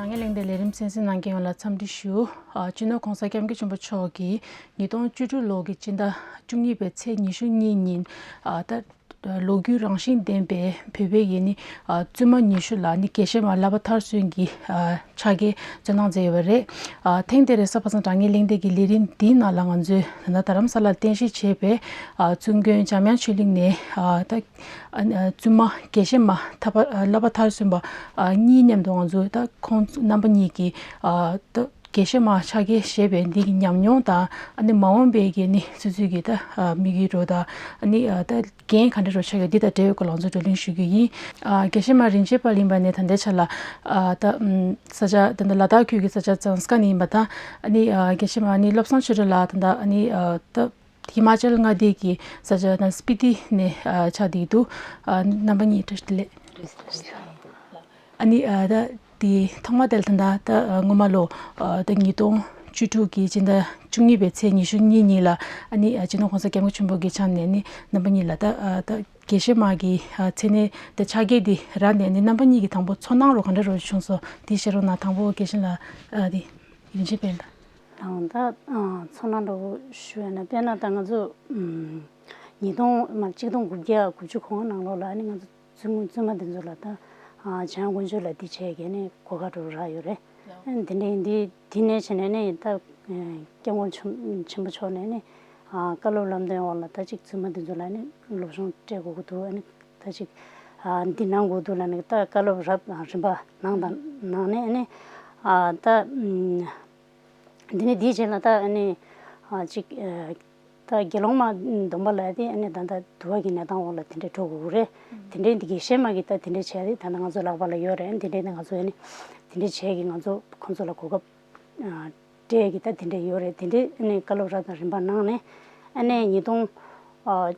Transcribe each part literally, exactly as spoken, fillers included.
དྲ་བརྙན་གླེང་སྟེགས་ལས་རིམ་གསན་གཟིགས་གནང་མཁན་ཡོངས་ལ་འཚམས་འདྲི་ཞུ། ཨ། སྤྱི་ནོར་༸གོང་ས་༸སྐྱབས་མགོན་ཆེན་པོ་མཆོག་གིས་ཉིས་སྟོང་བཅུ་དྲུག་ལོ་གི་སྤྱི་ཟླ་བཅུ་གཉིས་པའི་ཚེས་ཉི་ཤུ་གཉིས་ཉིན། ཨ། ད་ལོ་རྒྱུས་རང་བཞིན་ལྡན་པའི་བོད་པའི་ཡུལ་ནི། ཨ། བཙུན་མ་ཉི་ཤུ་ལ་ནི་དགེ་བཤེས་མ་བསླབ་པ་མཐར་སོན་གྱི། ཨ། ཕྱག་འཁྱེར་སྩོལ་གནང་མཛད་ཡོད་པ་རེད། ཨ། ཐེངས་འདིར་གཟའ་པ་སངས་དྲ་བརྙན་གླེང་སྟེགས་ཀྱི་ལས་རིམ་འདིའི་ནང་ལ་ང་ཚོས་ད་ལྟ་རྡ་རམ་ས་ལར་རྟེན་གཞི་བྱས་པའི། ཨ། བཙུན་དགོན་འཇམ་དབྱངས་ཆོས་གླིང་ནས། ཨ། ད། ཨ། བཙུན་མ་དགེ་བཤེས་མ་ཐར་པ། ཨ། བསླབ་པ་མཐར་སོན་པ། ཨ། གཉིས་མཉམ་དུ་ང་ཚོས་ད་ཁོང་རྣམ་པ་གཉིས་ཀྱིས། ཨ། ད་དགེ་བཤེས་མ་ཕྱག་འཁྱེར་བཞེས་པའི་འདི་གི་ཉམས་མྱོང་དང་། ཨ་ནི་མ་འོངས་པའི་གི་ནི་སོ་སོའི་གི་ད། ཨ། དམིགས་ཡུལ་རོ་དང་། ཨ་ནི། ཨ། ད་འགན་ག་འདྲ་རོ་ཆགས་ཡོད་འདི་དང་འབྲེལ་བའི་སྐོར་ལ་ང་ཚོས་བགྲོ་གླེང་ཞུ་རྒྱུ་ཡིན། ཨ། དགེ་བཤེས་མ་རིན་ཆེན་དཔལ་ཡིན་པ་ནས་ད་ལྟའི་ཆ་ལ། ཨ། ད། ཨམ། ས་ཆ་ད་ལྟ་ལ་དྭགས་ཁུལ་གྱི་ས་ཆ་ཛངས་ཀ་ནས་ཡིན་པ་དང་། ཨ་ནི། ཨ། དགེ་བཤེས་མ་ནི་བློ་བཟང་ཆོས་སྒྲོན་ལགས་ད་ལྟ། ཨ་ནི། ཨ། ད་ཧི་མ་ཅལ་མངའ་སྡེ་གི་ས་ཆ་ད་སྤི་ཏི་ནས། ཨ། ཆགས་བསྡད་འདུག་ཨ། རྣམ་པ་གཉིས་བཀྲ་ཤིས་བདེ་ལེགས། ཨ་ནི། ཨ། ད་དེ་ཐོག་མ་དེ་ལ་ད་ལྟ། ད་སྔོན་མ་ལོ། ཨ། ད་ཉིས་སྟོང་བཅུ་དྲུག་གི་སྤྱི་ཟླ་བཅུ་གཉིས་པའི་ཚེས་ཉི་ཤུ་གཉིས་ཉིན་ལ། ཨ་ནི། ཨ། སྤྱི་ནོར་༸གོང་ས་༸སྐྱབས་མགོན་ཆེན་པོ་གི་ཕྱག་ནས་ནི་རྣམ་པ་གཉིས་ལ་ད། ཨ། ད་དགེ་བཤེས་མ་གི། ཨ། མཚན་གནས་དེ་ཕྱག་འཁྱེར་དེ་རག་ནས་ནི་རྣམ་པ་གཉིས་ཀྱི་དང་པོ་ཚོར་སྣང་རོ་ག་འདྲ་རོ་བྱུང་སོང་། དེ་བཤད་རོགས་གནང་། དང་པོ་དགེ་བཤེས་ལགས། ཨ། དེ་རིན་ཆེན་དཔལ་ལགས། ཨང་། ད། ཨ། ཚོར་སྣང་འདྲ་བོ་ཞུ་ཡ་ན། དཔེར་ན་ད་ང་ཚོ། ཨམ། ཉིས་སྟོང་། མ། གཅིག་སྟོང་དགུ་བརྒྱ་དགུ་བཅུ་གོ་ལྔ་ནང་ལོགས་ལ་ནི་ང་ཚོ་བཙུན་མོ་བཙུན་མ་དེ་ཚོ་ལ་ད། ཨ། འཇམ་དབྱངས་དཀོན་མཆོག་ལ་འདི་བྱས་གས་ནས་གོ་སྐབས་འདྲ་བོ་རག་ཡོད་རེད། ཨ། འདི་འདྲའི་འདི་འདི་ནས་བྱས་ནས་ནི་ད། ཨ། སྐྱབས་མགོན་ཆེན་ཆེན་པོ་མཆོག་ནས་ནི། ཨ། བཀའ་སློབ་ལམ་སྟོན་འོག་ལ་ད་ཅིག་བཙུན་མ་དེ་ཚོ་ལ་ནི་སློབ་སྦྱོང་སྤྲད་དགོས་ཀྱི་འདུག་ཨ་ནི་ད་ཅིག། ཨ། འདི་གནང་དགོས་འདུག་ལབ་ནས་ད་བཀའ་སློབ་རབ་དང་རིམ་པ་གནང་དང་གནང་ནས། ཨ་ནི། ཨ། ད། ཨམ། འདི་ནས་འདིའི་རྗེས་ལ་ད། ཨ་ནི། ཨ། ཅིག། ཨ། ད་དགེ་སློང་མ་སྡོམ་པ་ལབ་ཡ་དེ། ཨ་ནི་ད་ལྟ་འདུལ་བ་གི་གནས་སྟངས་འོག་ལ་དེ་འདྲས་འགྲོ་དགོས་ཀྱི་རེད། དེ་འདྲས་འདི་དགེ་བཤེས་མ་གིས་ད་དེ་འདྲས་བྱས་ཏེ་ད་ལྟ་ང་ཚོ་ལག་པ་ལ་ཡོད་རེད། དེ་འདྲས་ནི་ང་ཚོ། ཨ་ནི་དེ་འདྲས་བྱས་ཀྱི་ང་ཚོ་ཁོང་ཚོ་ལ་གོ་སྐབས། ཨ། སྤྲད་ཀྱི་ད་དེ་འདྲས་ཡོད་རེད། དེ་འདྲས། ཨ་ནི་བཀའ་སློབ་རབ་དང་རིམ་པ་གནང་ནས། ཨ་ནི་ཉིས་སྟོང་། ཨ།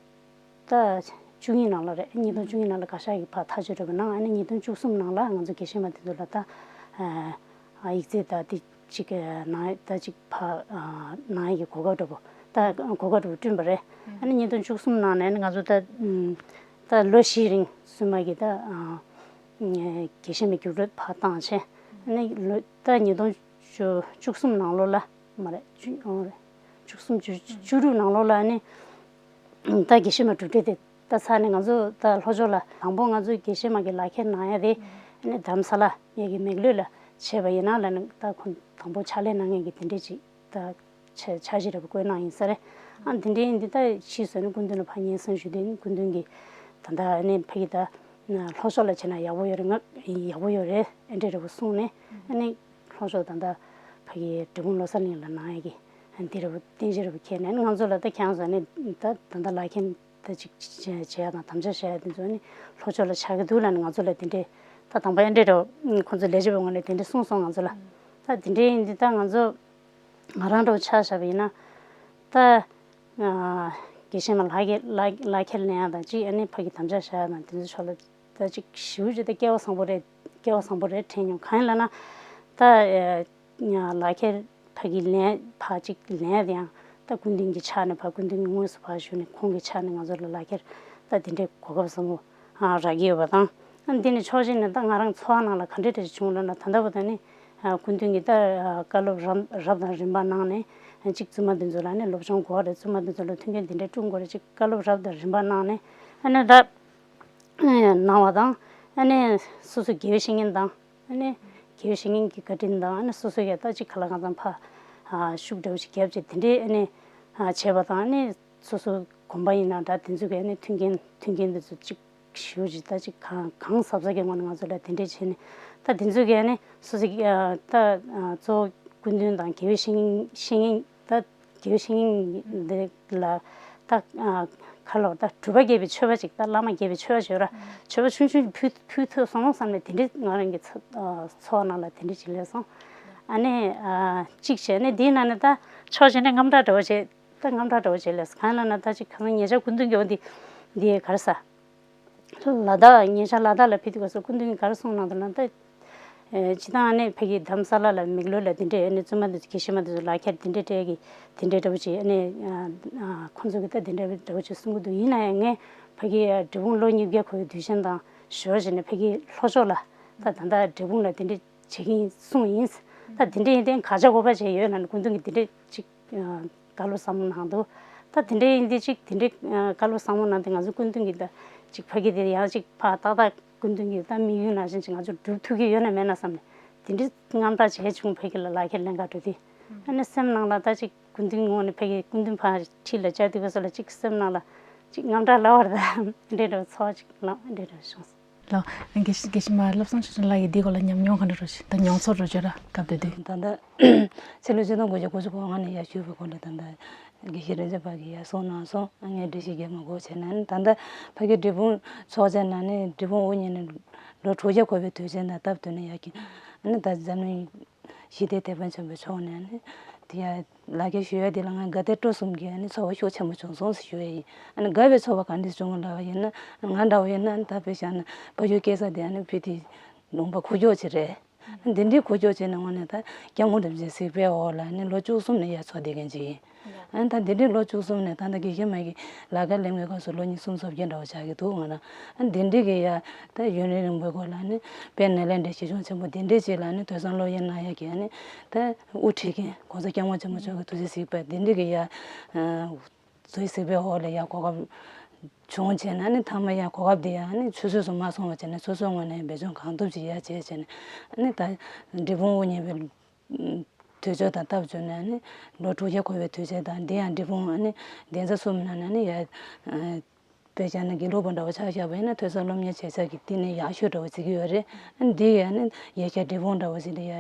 ད་བཅུ་གཉིས་ནང་ལ་རེད། ཉིས་སྟོང་བཅུ་གཉིས་ནང་ལ་བཀའ་ཤག་གིས་ཕར་ཐག་གཅོད་འདྲ་བོ་གནང་། ཨ་ནི་ཉིས་སྟོང་བཅུ་གསུམ་ནང་ལ་ང་ཚོ་དགེ་བཤེས་མ་དེ་ཚོ་ལ་ད། ཨ། ཡིག་ཚད་ད་དེ་ཅིག་གནང་། ད་ཅིག་ཕར། ཨ། གནང་ཡས་ཀྱི་གོ་སྐབས་འདྲ་བོ། ད་གོ་སྐབས་འདྲ་བོ་བསྐྲུན་པ་རེད། ཨ་ནི་ཉིས་སྟོང་བཅུ་གསུམ་ནང་ནས་ནི་ང་ཚོ་ད། ཨམ། ད་ལོ་བཞིའི་རིང་སྲུང་མ་གིས་ད། ཨ། དགེ་བཤེས་མའི་རྒྱུགས་སྤྲོད་ཕར་བཏང་བྱས། ཨ་ནི་ལོ། ད་ཉིས་སྟོང་བཅུ་བཅུ་གསུམ་ནང་ལོགས་ལ་མ་རེད། བཅུ། ཨོ་རེད། བཅུ་གསུམ། བཅུ། བཅུ་དྲུག་ནང་ལོགས་ལ་ནི། ད་དགེ་བཤེས་མ་གྲུབ་འབྲས་དེ་ད་ཚར་ནས་ང་ཚོ་ད་ལྷོ་ཕྱོགས་ལ་དང་པོ་ང་ཚོའི་དགེ་བཤེས་མ་གི་ལག་ཁྱེར་གནང་ཡ་དེ། ཨ་ནི་རྡ་རམ་ས་ལ་ཡ་གི་མེག་ལོད་ལ་བྱས་པ་ཡིན་ན་ལབ་ནས། ད་ཁོང་དང་པོ་ཕྱག་ལས་གནང་མཁན་གྱི་དེ་འདྲས་ཅིག་ད་ཆ་ཆ་ཞིག་ར་བཀོད་གནང་ཡིན་ས་རེད། ཨ། དེ་འདྲས་ཡིན་དུས་ད་ཕྱིས་སུ་ནི་སྐུ་མདུན་ལ་ཕར་སྙན་སེང་ཞུས་དུས། སྐུ་མདུན་གྱིས་ད་ལྟ་ནི་ཕ་གི་ད་ལྷོ་ཕྱོགས་ལ་བྱས་ན་ཡག་པོ་ཡོད་རེད། ང་ཡག་པོ་ཡོད་རེད། ཨེ་འདྲས་འདྲ་བོ་གསུངས་ནས། ཨ་ནི་ལྷོ་ཕྱོགས་ད་ལྟ་ཕ་གི་འབྲས་སྤུངས་བློ་གསལ་གླིང་ལ་གནང་ཡ་གི་འདི་འདྲ་བོ་རྟེན་གཞི་འདྲ་བོ་འཁྱེར་ནས། ཨ་ནི་ང་ཚོ་ལ་ད་ཁྱེད་རང་ཚོ་ནི་ད་ད་ལྟ་ལག་ཁྱེར་ད་ཅིག་བྱེད་ཡ་དང་དམ་བཅའ་བཞག་ཡ་དེ་ཚོ་ནི་ལྷོ་ཕྱོགས་ལ་ཆགས་ཀྱི་འདུག་ལབ་ནས་ང་ཚོ་ལ་དེ་འདྲས། ད་དང་པོ་ཨེ་འདྲས་འདྲ་བོ་ཁོང་ཚོ་ལས་བྱེད་པའི་ངོས་ནས་དེ་འདྲས་གསུངས་སོང་ང་ཚོ་ལ། ད་དེ་འདྲས་ཡིན་དུས་ད་ང་ཚོ། ང་རང་འདྲ་བོ་ཆ་བཞག་པ་ཡིན་ན། ད། ཨ། དགེ་བཤེས་མ་ལག་ཁྱེར་ལག་ལག་ཁྱེར་ལེན་ཡ་དང་ཅིག་ཨ་ནི་ཕ་གི་དམ་བཅའ་བཞག་ཡ་དང་དེ་ཚོའི་ཕྱོགས་ལ་ད་ཅིག་ཞེ་པོ་ཅིག་ད་སྐལ་བ་བཟང་པོ་རེད། སྐལ་བ་བཟང་པོ་རེད་དྲན་མྱོང་། གང་ཡིན་ལབ་ན། ད། ཨ། ལག་ཁྱེར་ཕ་གི་ལེན། ཕར་ཅིག་ལེན་ཡ་དེ་ཡང་ད་སྐུ་མདུན་གྱི་ཕྱག་ནས་ཕར། སྐུ་མདུན་གྱི་དངོས་སུ་ཕར་ཞུས་ནས་ཁོང་གི་ཕྱག་ནས་ང་ཚོ་ལ་ལག་ཁྱེར་ད་དེ་འདྲའི་གོ་སྐབས་བཟང་པོ། ཨ། རག་གི་ཡོད་པ་དང་། ཨ། འདི་ནི་ཕྱོགས་གཅིག་ནས་ད་ང་རང་ཚོར་བ་ནང་ལ་ག་འདྲ་འདྲ་ཞིག་བྱུང་ལབ་ན། ད་ལྟ་བར་དུ་ནི། ཨ། སྐུ་མདུན་གྱིས་ད། ཨ། བཀའ་སློབ་རབ་རབ་དང་རིམ་པ་གནང་ནས། ཨ། གཅིག་བཙུན་མ་འདི་ཚོ་ལ་ནི་སློབ་སྦྱོང་དགོས་རེད། བཙུན་མ་འདི་ཚོ་ལ་མཐུན་རྐྱེན་འདི་འདྲ་བསྐྲུན་དགོས་རེད། གཅིག་བཀའ་སློབ་རབ་དང་རིམ་པ་གནང་ནས། ཨ་ནི་ད། ཨ། གནང་བ་དང་། ཨ་ནི་སོ་སོ་དགེ་བའི་བཤེས་གཉེན་དང་། ཨ་ནི་དགེ་བའི་བཤེས་གཉེན་གྱི་བཀའ་དྲིན་དང་། ཨ་ནི་སོ་སོ་ཡ་ད་ཅིག་ག་ལ་གང་འཚམ་ཕར། ཨ། ཤུགས་འདྲ་བོ་ཞིག་བརྒྱབ་བྱས་དེ་འདྲའི། ཨ་ནི། ཨ། བྱས་པ་དང་། ཨ་ནི་སོ་སོ་དགོན་པ་ཡིན་ན་འདྲ། དེ་ཚོ་གི་ཨ་ནི་མཐུན་རྐྱེན་མཐུན་རྐྱེན་དེ་ཚོ་ཅིག་ཞེ་པོ་ཅིག་ད་ཅིག་གང་གང་གཟབ་གཟབ་ཀྱི་ངང་ནས་ང་ཚོ་ལ་དེ་འདྲས་བྱས་ནས། ད་དེ་ཚོ་གི་ཨ་ནི་སོ་སོ་གི། ཨ། ད། ཨ། གཙོ་བོ་སྐུ་མདུན་དང་དགེ་བའི་བཤེས་གཉེན། བཤེས་གཉེན། ད་དགེ་བའི་བཤེས་གཉེན་འདི་ལ་ད། ཨ། ག་ལོ། ད་སྒྲུབ་པ་རྒྱས་པའི་མཆོད་པ་ཅིག་ད་བླ་མ་རྒྱས་པའི་མཆོད་པ་ཅིག་ཡོད་ར། མཆོད་པ་ཆུང་ཆུང་ཕུལ་ཕུལ་ཐུབ་སོང་བསམ་ནས་དེ་འདྲས་ང་རང་གི་ཚ། ཨ། ཚོར་བ་ནང་ལ་དེ་འདྲས་ཅིག་སླེབས་སོང་། ཨ་ནི། ཨ། གཅིག་བྱས་ནས་འདིའི་ནང་ནས་ད་ཕྱོགས་གཅིག་ནས་དངངས་སྐྲག་འདྲ་བོ་བྱས། ད་དངངས་སྐྲག་འདྲ་བོ་བྱས་ལབ། གང་ལབ་ན་ད་ཅིག་གང་ཉེ་ཆར་སྐུ་མདུན་གྱི་འོ་འདི་འདི་ག་རེ་ཟ། ལ་དྭགས། ཉེ་ཆར་ལ་དྭགས་ལ་ཕེབས་དུས་སྐབས་སུ་སྐུ་མདུན་གྱིས་ག་རེ་གསུངས་གནང་འདུག་ན། ད། ཨེ། སྤྱིར་བཏང་ཨ་ནི་ཕ་གི་རྡ་རམ་ས་ལ་ལ་མེག་ལོར་ལ་དེ་འདྲས་ཨ་ནི་བཙུན་མ་དེ་ཚོ་དགེ་བཤེས་མ་དེ་ཚོ་ལག་ཁྱེར་དེ་འདྲས་སྤྲད་ཀྱི་དེ་འདྲས་འདྲ་བོ་ཅིག་ཨ་ནི། ཨ། ཨ། ཁོང་ཚོ་གིས་ད་དེ་འདྲས་འདྲ་བོ་ཅིག་གསུང་གི་འདུག་ཡིན་ན་ཡང་ངས་ཕ་གི་འབྲས་སྤུངས་ལོ་ཉིས་བརྒྱ་འཁོར་བའི་དུས་ཆེན་དང་ཞོར་བྱས་ནས་ཕ་གི་ལྷོ་ཕྱོགས་ལ། ད་ད་ལྟ་འབྲས་སྤུངས་ལ་དེ་འདྲས། བྱེད་ཀྱི་ཡིན་གསུངས་ཡིན། ད་དེ་འདྲ་ཡིན་དེ་ག་ཆ་གོ་བ་བྱས་ཡོད་ན་ནི་སྐུ་མདུན་གྱིས་དེ་འདྲ་ཅིག་བཀའ་སློབ་བསམ་བློ་གནང་འདུག་ད་དེ་འདྲ་ཡིན་དེ་ཅིག་དེ་འདྲ་བཀའ་སློབ་བསམ་བློ་གནང་དེ་ང་ཚོ་སྐུ་མདུན་གྱིས་ད་ཅིག་ཕ་གི་དེ་ཡང་ཅིག་ཕ་ཏག་ཏག་སྐུ་མདུན་གྱིས་ད་དམིགས་ཡུལ་ནང་བཞིན་ཅིག་ང་ཚོ་སྒྲུབ་ཐུབ་ཀྱི་ཡོད་ན་མེད་ན་བསམ་ནས་དེ་འདྲ་དངངས་སྐྲག་བྱས་བྱུང་། ཕ་གི་ལ་ལག་ཁྱེར་ལེན་ག་འགྲོ་དུས་ཨ་ནི་སེམས་ནང་ལ་ད་ཅིག་སྐུ་མདུན་ངོས་ནས་ཕ་གི་སྐུ་མདུན་ཕར་འཁྲིས་ལ་བཅར་དུས་སྐབས་སུ་ལ་ཅིག་སེམས་ནང་ལ་ཅིག་དངངས་སྐྲག་ལ་བར་ད་འདྲེ་འདྲ་བའི་ཚོར་བ་ཅིག་ལངས་འདྲེ་འདྲ་བྱུང་སོང་། ལགས། དགེ་བཤེས་དགེ་བཤེས་མ་བློ་བཟང་ཆོས་སྒྲོན་ལགས་ཀྱིས་འདི་སྐོར་ལ་ཉམས་མྱོང་ག་འདྲ་རོ་ཞིག་ད་མྱོང་ཚོར་རོ་བརྗོད་ར་སྐབས་དེ་དུས། ད་ལྟ་ཕྱི་ལོ་ཆིག་སྟོང་དགུ་བརྒྱ་དགུ་བཅུ་གོ་ལྔ་ནས་ཡར་ཞུས་པའི་སྐོར་ལ་ད་ལྟ་དགེ་བཤེས་རིན་ཆེན་ཕ་གི་ཡར་གསུངས་གནང་སོང་། ཨ་ངས་འགྲེལ་བཤད་རྒྱག་མ་དགོས་བྱས་ན་ནི་ད་ལྟ་ཕ་གི་འབྲས་སྤུངས་ཚོགས་ཆེན་ནང་ནས་འབྲས་སྤུངས་དབུ་བརྙེས་ནས་ལོ་དྲུག་བརྒྱ་འཁོར་བའི་དུས་ཆེན་དང་སྟབས་བསྟུན་ནས་ཡར་གྱི་ཨ་ནི་ད་འཛམ་གླིང་ཞི་བདེའི་དེད་དཔོན་ཆེན་པོ་མཆོག་ནས་ནི་དེ་ཡ་ལག་ཁྱེར་ཞུ་ཡ་དེ་ལ་ང་དགའ་དད་སྤྲོ་གསུམ་གྱི་ཨ་ནི་ཚོར་བ་ཤུགས་ཆེན་པོ་བྱུང་སོང་ཟེར་ཞུ་ཡ་ཡིན། ཨ་ནི་དགའ་བའི་ཚོར་བ་ག་འདྲ་བྱུང་ལབ་པ་ཡིན་ན་ང་འདྲ་བོ་ཡིན་ན་ཨ་ནི་ད་དཔེ་བཞག་ན་ཕ་ཡུལ་སྐྱེས་ས་དེ་ཨ་ནི་ཕུ་དེ་ལུང་པ་ཁུག་ཀྱོག་ཅིག་རེད། ཨ་འདི་འདྲའི་ཁུག་ཀྱོག་ཅིག་ནང་ནས་ད་སྐྱབས་མགོན་རིན་པོ་ཆེའི་གཟིགས་པའི་འོག་ལ་ཨ་ནི་ལོ་བཅུ་གསུམ་ནས་ཡར་འཚོ་བསྡད་མཁན་ཅིག་ཡིན། ཨ་ནི་ད་འདི་འདྲའི་ལོ་བཅུ་གསུམ་ནས་ད་ལྟ་དགེ་བཤེས་མ་གི་ལག་ཁྱེར་ལེན་པའི་སྐབས་སུ་ལོ་ཉི་ཤུ་རྩ་བརྒྱད་འདྲ་བོ་ཆགས་ཀྱི་འདུག་ང་རང་ཨ་ནི་འདི་འདྲའི་གི་ཡ་ད་ཡུན་རིང་རིང་པོའི་སྐོར་ལ་ནི་དཔལ་ནཱ་ལེནྡྲའི་ཞིང་སྐྱོང་ཆེན་པོ་འདི་འདྲའི་ཅིག་ལ་ནི་ཐོས་བསམ་སློབ་གཉེར་གནང་ཡ་གི་ཨ་ནི་ད་དབུ་ཁྲིད་མཁན་༸གོང་ས་༸སྐྱབས་མགོན་ཆེན་པོ་མཆོག་གི་ཐུགས་རྗེ་གཟིགས་པ་འདི་འདྲའི་གི་ཡ་ཐུགས་རྗེ་གཟིགས་པའི་འོག་ལ་ཡ་གོ་སྐབས་བྱུང་བྱས་ན་ནི་མཐའ་མ་ཡ་གོ་སྐབས་འདི་ཡ་ནི་ཆུད་ཟོས་སུ་མ་སོང་བ་བྱས་ནས་སོ་སོའི་ངོས་ནས་འབད་བརྩོན་གང་ཐུབ་ཅིག་ཡ་བྱས་བྱས་ནས་ནི་ད་འབྲས་སྤུངས་དབུ་བརྙེས་པའི་དུས་ཚོད་དང་སྟབས་བསྟུན་ནས་ནི་ལོ་དྲུག་བརྒྱ་འཁོར་བའི་དུས་ཆེན་དང་འདི་ཡང་འབྲས་སྤུངས་ནི་གདན་ས་གསུམ་ནང་ནས་ནི་ཡ་དཔེ་བྱས་ན་དགེ་ལུགས་པ་འདྲ་བོ་ཆ་བཞག་པ་ཡིན་ན་ཐོས་བསམ་སློབ་གཉེར་བྱེད་ས་གི་སྟེང་ནས་ཡག་ཤོས་འདྲ་བོ་བརྩི་གི་ཡོད་རེད། ཨ་འདི་ཡ་ནི་ཡ་གྱལ་འབྲས་སྤུངས་འདྲ་བོ་ཞིག་ལ་ཡ་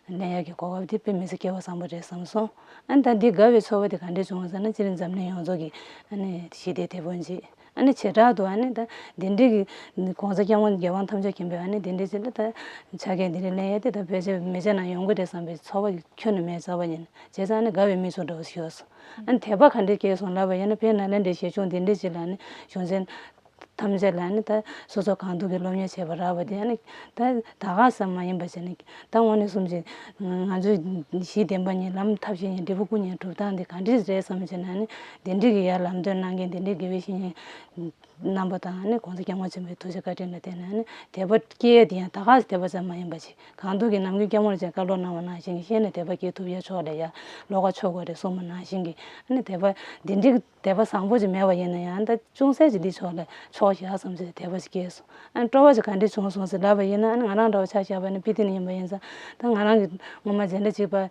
གནས་ཡག་གི་གོ་སྐབས་དེ་དཔེ་མི་སྲིད་སྐལ་བ་བཟང་པོ་རེད་བསམ་སོང་། ཨ་ནི་ད་འདི་དགའ་བའི་ཚོར་བ་དེ་ག་འདྲས་བྱུང་བ་ཟེར་ན་སྤྱིར་འཛམ་གླིང་ཡོངས་རྫོགས་ཀྱི་ཨ་ནི་ཞི་བདེའི་དེད་དཔོན་ཅིག་ཨ་ནི་བྱེ་བྲག་ཏུ་ཨ་ནི་ད་འདི་འདྲའི་གི་༸གོང་ས་༸སྐྱབས་མགོན་རྒྱལ་དབང་ཐམས་ཅད་མཁྱེན་པའི་ཨ་ནི་འདི་འདྲའི་ཅིག་ལ་ད་ཕྱག་འཁྱེར་འདི་འདྲ་ལེན་ཡས་དེ་ད་ཕལ་ཆེར་མི་ཚེ་ནང་ཡོང་གི་རེད་བསམ་པའི་ཚོར་བ་ཁྱོན་ནས་མེད་ཚར་བ་ཡིན། བྱས་ཙང་ཨ་ནི་དགའ་བའི་མིག་ཆུ་འདྲ་བོ་ཤོར་སོང་། ཨ་ནི་དད་པ་ག་འདྲས་སྐྱེས་སོང་ལབ་པ་ཡིན་ན་དཔལ་ནཱ་ལེནྡྲའི་ཞིང་སྐྱོང་འདི་འདྲའི་ཅིག་ལ་ཨ་ནི་གཞུང་ཆེན་ཐམས་ཅད་ལ་ནི་ད་སོ་སོ་གང་ཐུབ་ཀྱིས་སློབ་གཉེར་བྱས་པ་རག་པ་དེ་ནི་ད་ད་ག་ཙམ་མ་ཡིན་པ་བྱས་ནས་ད་དངོས་གནས་སོང་ཙང་ང་ཚོའི་གཞི་བདེན་པ་གཉིས་ལམ་ཐབས་ཤེས་གཉིས་འབྲས་བུ་སྐུ་གཉིས་སྒྲུབ་སྟངས་དེ་ག་འདྲས་རེད་བསམ་བྱས་ན་ནི་དེ་འདྲའི་གི་ཡར་ལམ་སྟོན་གནང་མཁན་དེ་འདྲའི་དགེ་བའི་བཤེས་གཉེན་རྣམ་པ་དང་ནི་༸གོང་ས་༸སྐྱབས་མགོན་ཆེན་པོའི་ཐུགས་རྗེ་བཀའ་དྲིན་ལ་བརྟེན་ནས་ནི་དད་པ་སྐྱེ་ཡས་དེ་ཡང་ད་ག་ཙམ་དད་པ་ཙམ་མ་ཡིན་པ་ཅིག་གང་ཐུབ་ཀྱིས་ནམ་རྒྱུན་སྐྱབས་མགོན་རིན་པོ་ཆེས་བཀའ་སློབ་གནང་བ་ནང་བཞིན་གྱི་ཤེས་ནས་དད་པ་སྐྱེ་ཐུབ་ཡ་ཕྱོགས་ལ་ཡ་བློ་ཁ་ཕྱོགས་དགོས་རེད་གསུངས་པ་ནང་བཞིན་གྱི་ནི་དད་པ་འདི་འདྲའི་དད་པ་བཟང་པོ་ཅིག་མེད་པ་ཡིན་ན་ཡང་ད་ཅུང་ཟད་ཅིག་འདི་ཕྱོགས་ལ་ཕྱོགས་བཞག་བསམ་ཚེ་དད་པ་ཅིག་སྐྱེས་སོང་། ཨ་ནི་སྤྲོ་བ་ཅིག་ག་འདྲས་བྱུང་སོང་ཟེར་ལབ་པ་ཡིན་ན་ཨ་ནི་ང་རང་འདྲ་བོ་ཆ་བཞག་པ་ནི་པི་ཏི་ནས་ཡིན་པ་ཡིན་ཙང་ད་ང་རང་གི་ངོ་མ་མཇལ་འདྲ་གཅིག་པ་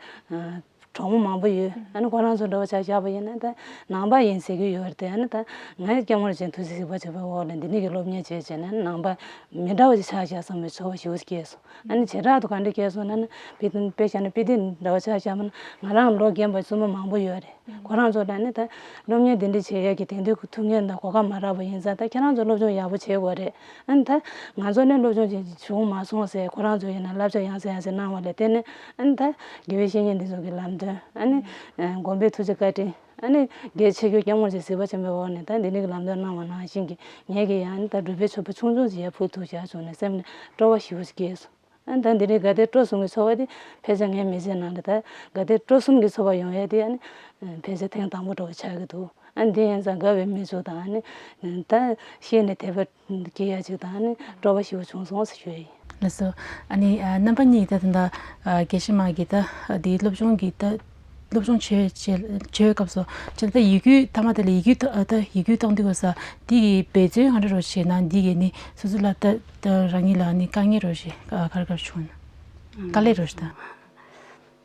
གྲོགས་མོ་མང་པོ་ཡོད། ཨ་ནི་ཁོ་རང་ཚོ་འདྲ་བོ་ཆ་བཞག་པ་ཡིན་ན་ད་ནང་པ་ཡིན་ཟེར་གྱི་ཡོད་རེད་དེ། ཨ་ནི་ད་ང་ཡི་སྐྱབས་མགོན་རིན་ཆེན་ཐུགས་སྲས་གཟིགས་པ་བྱེད་པའི་འོག་ལ་འདི་ནས་ཀྱི་སློབ་གཉེར་བྱས་བྱས་ནས་ནང་པ་མི་འདྲ་བ་ཞིག་ཆགས་བཞག་བསམ་པའི་ཚོར་བ་ཞེ་པོ་སྐྱེས་སོང་། ཨ་ནི་བྱེ་བྲག་ཏུ་ག་འདྲ་སྐྱེས་སོང་ན་ནི་པི་ཏི་དཔེ་བཞག་ན་པི་ཏི་འདྲ་བ་ཆ་བཞག་པ་ན་ང་རང་ལོ་རྒན་པ་བཙུན་མ་མང་པོ་ཡོད་རེད། ཁོ་རང་ཚོ་ལ་ནི་ད་སློབ་གཉེར་འདི་འདྲ་བྱེད་ཡག་གི་དེང་དུས་ཀྱི་ཐུགས་འགན་དང་གོ་སྐབས་མ་རག་པ་ཡིན་ཙང་ད་ཁྱེད་རང་ཚོ་སློབ་སྦྱོང་ཡག་པོ་བྱེད་དགོས་རེད། ཨ་ནི་ད་ང་ཚོ་ནི་སློབ་སྦྱོང་ཅིག་བྱུང་མ་སོང་ཟེར་ཁོ་རང་ཚོ་ཡིན་ན་བསླབ་བྱ་ཡང་སེ་ཡང་སེ་གནང་བ་ལ་བརྟེན་ནས་ཨ་ནི་ད་དགེ་བའི་བཤེས་གཉེན་འདི་ཚོ་གི་ལམ་སྟོན་ཨ་ནི་དགོན་པའི་ཐུགས་རྗེ་བཀའ་དྲིན་ཨ་ནི་རྒྱལ་ཆེ་རྒྱུ་སྐྱབས་མགོན་རིན་པོ་ཆེ་གཟིགས་པ་ཆེན་པོའི་འོག་ནས་ད་འདི་འདྲའི་གི་ལམ་སྟོན་གནང་བ་ནང་བཞིན་གྱི་ངེད་ཀྱི་ཡང་ནི་ད་སྒྲུབ་པའི་མཆོད་པ་ཆུང་ཆུང་ཅིག་ཡར་ཕུལ་ཐུབ་བཞག་བྱུང་ནས་སེམས་ནས་སྤྲོ་བ་ཞེ་པོ་ཅིག་སྐྱེས་སོང་། ཨ་ནི་ད་འདི་འདྲའི་དགའ་དད་སྤྲོ་གསུམ་གྱི་ཚོར་བ་དེ་ཕལ་ཆེར་ངའི་མི་ཚེའི་ནང་ལ་ད་དགའ་དད་སྤྲོ་གསུམ་གྱི་ཚོར་བ་ཡོང་ཡས་དེ་ཨ་ནི་ཕལ་ཆེར་ཐེངས་དང་པོ་འདྲ་བོ་ཆགས་ཀྱི་འདུག་ཨ་ནི་དེ་ཡིན་ཙང་དགའ་བའི་མིག་ཆུ་དང་ཨ་ནི་ད་ཤེས་ནས་དད་པ་སྐྱེ་ཡ་ཅིག་དང་ཨ་ནི་སྤྲོ་བ་ཞེ་པོ་བྱུང་སོང་ཟེར་ཞུ་ཡ་ཡིན། ལགས་སོ། ཨ་ནི་ཨ་རྣམ་པ་གཉིས་ད་ད་ལྟ་ཨ་དགེ་བཤེས་མ་གིས་ད་ཨ་དེའི་སློབ་སྦྱོང་གི་ད་སློབ་སྦྱོང་བྱེད་བྱེད་བྱེད་སྐབས་སུ་ཅི་ད་ཡིག་སྒྱུར་མཐའ་མ་དེ་ལ་ཡིག་སྒྱུར་ད་ད་ཡིག་སྒྱུར་གཏོང་དུས་སྐབས་སུ་དེ་གི་འབད་བརྩོན་ག་འདྲ་རོ་བྱེད་ན་འདི་གི་ནི་སོ་སོ་ལ་ད་ད་རང་ཉིད་ལ་ནི་དཀའ་ངལ་རོ་ཞེ་ག་རེ་ག་རེ་བྱུང་ན་དཀའ་ལས་རོ་ཞེ་ད།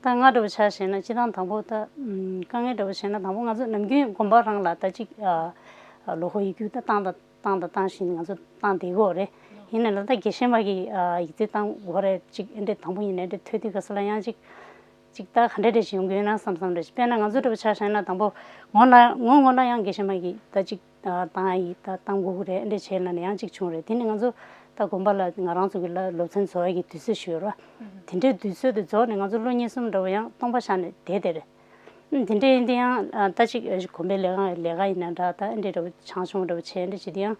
ད་ང་འདྲ་བོ་ཆ་བཞག་ན་སྤྱིར་བཏང་དང་པོ་ད་ཨམ་དཀའ་ངལ་འདྲ་བོ་བྱས་ན་དང་པོ་ང་ཚོ་ནམ་རྒྱུན་དགོན་པ་རང་ལ་ད་ཅིག་ཨ་ཨ་ལོ་ཧོ་ཡིག་སྒྱུར་ད་བཏང་ད་བཏང་ད་བཏང་བཞིན་ང་ཚོ་བཏང་བསྡད་ཀྱི་ཡོད་རེད། ཡིན་ནའི་ལ་ད་དགེ་བཤེས་མ་གིས་ཨ་ཡིག་རྩིས་བཏང་དགོས་རེད་ཅིག་ཨེ་འདྲས་དང་པོ་ཡིན་ནའི་ཨེ་འདྲས་ཐོས་དུས་ག་ས་ལ་ཡང་ཅིག་ཅིག་ད་ག་འདྲས་འདྲས་ཞིག་ཡོང་གི་ཡོད་ན་བསམ་བསམ་རེད། དཔེར་ན་ང་ཚོ་འདྲ་བོ་ཆ་བཞག་ན་དང་པོ་ངོ་ལ་ངོ་ངོ་ལ་ཡང་དགེ་བཤེས་མ་གིས་ད་ཅིག་ཨ་བཏང་ཡིག་ད་བཏང་དགོས་ཀྱི་རེད་ཨེ་འདྲས་བྱས་ན་ནི་ཡང་ཅིག་བྱུང་རེད། དེ་ནི་ང་ཚོ་ད་དགོན་པ་ལ་ང་རང་ཚོ་གི་ལ་སློབ་ཚན་བཟོ་ཡ་གི་དུས་ཚོད་ཞིག་ཡོད་ར། དེ་འདྲའི་དུས་ཚོད་དེ་རྫོགས་ནས་ང་ཚོ་གློག་བརྙན་གསུམ་འདྲ་བོ་ཡང་སྟོང་པ་བཞག་ནས་བསྡད་དེ་རེད། དེ་འདྲ་ཡིན་དེ་ཡང་ད་ཅིག་དགོན་པའི་ལས་ཀ་ལས་ཀ་ཡིན་ན་འདྲ་ད་ཨེ་འདྲ་འདྲ་བོ་ཆང་ཆུང་འདྲ་བོ་བྱས་ཨེ་འདྲ་བྱེད་དེ་ཡང་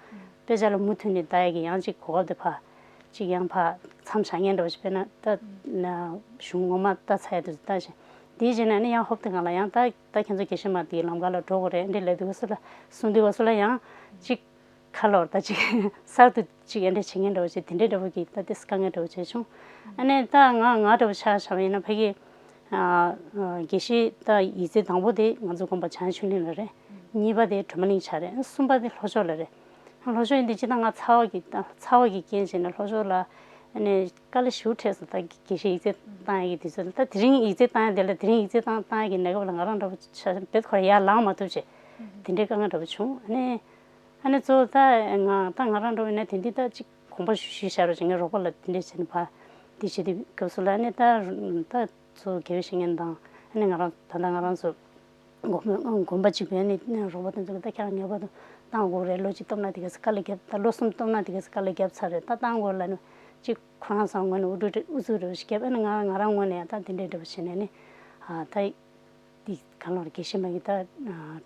དཔེ་ཆ་ལ་མུ་མཐུད་ནས་ལྟ་ཡ་གི་ཡང་ཅིག་གོ་སྐབས་དེ་ཕར་ཅིག་ཡང་ཕར་མཚམས་བཞག་མཁན་འདྲ་བོ་ཞིག་དཔེར་ན་ད་གཞུང་ངོ་མ་ལྟ་ཚར་ཡ་དུས་ལྟ་བཞིན་དེའི་རྗེས་ནས་ནི་ཡང་ཧོབ་དེ་གང་ལ་ཡང་ད་ད་ཁྱེད་ཚོ་དགེ་བཤེས་མ་དེའི་ལམ་ཁ་ལ་འགྲོ་དགོས་རེད་ཨེ་འདྲ་ལབ་དུས་སུ་ལ་གསུང་དུས་སུ་ལ་ཡང་ཅིག་ཁ་ལོར་ད་ཅིག་གསར་དུ་ཅིག་ཨེ་འདྲ་བྱེད་མཁན་འདྲ་བོ་ཅིག་དེ་འདྲའི་འདྲ་བོ་གི་ད་ཏིས་དཀའ་ངལ་འདྲ་བོ་བྱས་བྱུང་། ཨ་ནི་ད་ང་ང་འདྲ་བོ་ཆ་བཞག་པ་ཡིན་ན་ཕ་གི་ཨ་ཨ་དགེ་བཤེས་ད་ཡིག་ཚད་དང་པོ་དེ་ང་ཚོ་དགོན་པ་བྱང་ཆུབ་གླིང་ལ་རེད། གཉིས་པ་དེ་སྒྲོལ་མ་གླིང་ཆགས་རེད། གསུམ་པ་དེ་ལྷོ་ཕྱོགས་ལ་རེད། ལྷོ་ཕྱོགས་ཡིན་དུས་ཅི་ད་ང་ཚ་བ་གི་ད་ཚ་བ་གི་རྐྱེན་བྱས་ནས་ལྷོ་ཕྱོགས་ལ་ཨ་ནི་དཀའ་ལས་ཞེ་པོ་འཕྲད་སོང་། ད་དགེ་བཤེས་ཡིག་ཚད་བཏང་ཡག་གི་དུས་ཚོད་ལ་ད་དེ་རིང་ཡིག་ཚད་བཏང་ཡག་དེ་ལ་དེ་རིང་ཡིག་ཚད་བཏང་བཏང་ཡག་གི་གནས་སྐབས་ལ་ང་རང་འདྲ་བོ་ཆ་བེད་ཁོ་ར་ཡར་ལངས་མ་ཐུབ་བྱས་དེ་འདྲའི་དཀའ་ངལ་འདྲ་བོ་བྱུང་། ཨ་ནི་ཨ་ནི་གཙོ་བོ་ད་ང་ད་ང་རང་འདྲ་བོ་ཡིན་ན་དེ་འདི་ད་ཅིག་དགོངས་པ་ཞུ་ཞུས་བཞག་རོགས་བྱེད། ངའི་རོགས་པ་ལ་དེ་འདྲས་བྱས་ནས་ཕར་འདི་བྱེད་དུས་སྐབས་སུ་ལ་ཨ་ནི་ད་ད་ཚོ་དགེ་བའི་བཤེས་གཉེན་དང་ཨ་ནི་ང་རང་ད་ལྟ་ང་རང་ཚོ་དགོན་པ་དགོན་པ་གཅིག་པའི་ཨ་ནི་རོགས་པ་དེ་ཚོ་གིས་ད་ཁྱེད་རང་ངེས་པར་དུ་བཏང་དགོས་རེད། ལོ་གཅིག་སྟོབས་ན་དེ་ག་ཚོད་དཀའ་ལས་བརྒྱབ། ད་ལོ་གསུམ་སྟོབས་ན་དེ་ག་ཚོད་དཀའ་ལས་བརྒྱབ་ཚར་རེད། ད་བཏང་དགོས་ལབ་ནས་ཅིག་ཁོ་རང་ཚོའི་ངོས་ནས་འུ་ཚུགས་འདྲ་བོ་ཞིག་བརྒྱབ། ཨ་ནི་ང་ང་རང་ངོས་ནས་ཡང་ད་དེ་འདྲས་འདྲ་བོ་བྱས་ནས་ནི་ཨ་ད་འདི་གང་ལོར་དགེ་བཤེས་མ་གི་ད་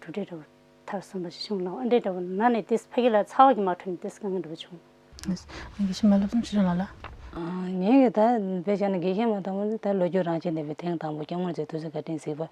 གྲུབ་འབྲས་འདྲ་བོ་མཐར་སོན་པ་ཞིག་བྱུང་ལ་ཨ་འདྲས་འདྲ་བོ་ན་ནས་དེ་ཕ་གི་ལ་ཚ་བ་གི་མ་འཕྲོད་ནས་དེ་དཀའ་ངལ་འདྲ་བོ་བྱུང་། དགེ་བཤེས་མ་བསླབ་གསུམ་ཆོས་སྒྲོན་ལགས་ལ། ངས་གི་ད་དཔེ་བཞག་ན་དགེ་བཤེས་མ་དང་པོ་ནི་ད་ལོ་རྒྱུས་རང་བྱས་ནས་པའི་ཐེངས་དང་པོ་སྐྱབས་མགོན་རྗེ་ཐུགས་སྲས་བཀའ་དྲིན་གཟིགས་པ་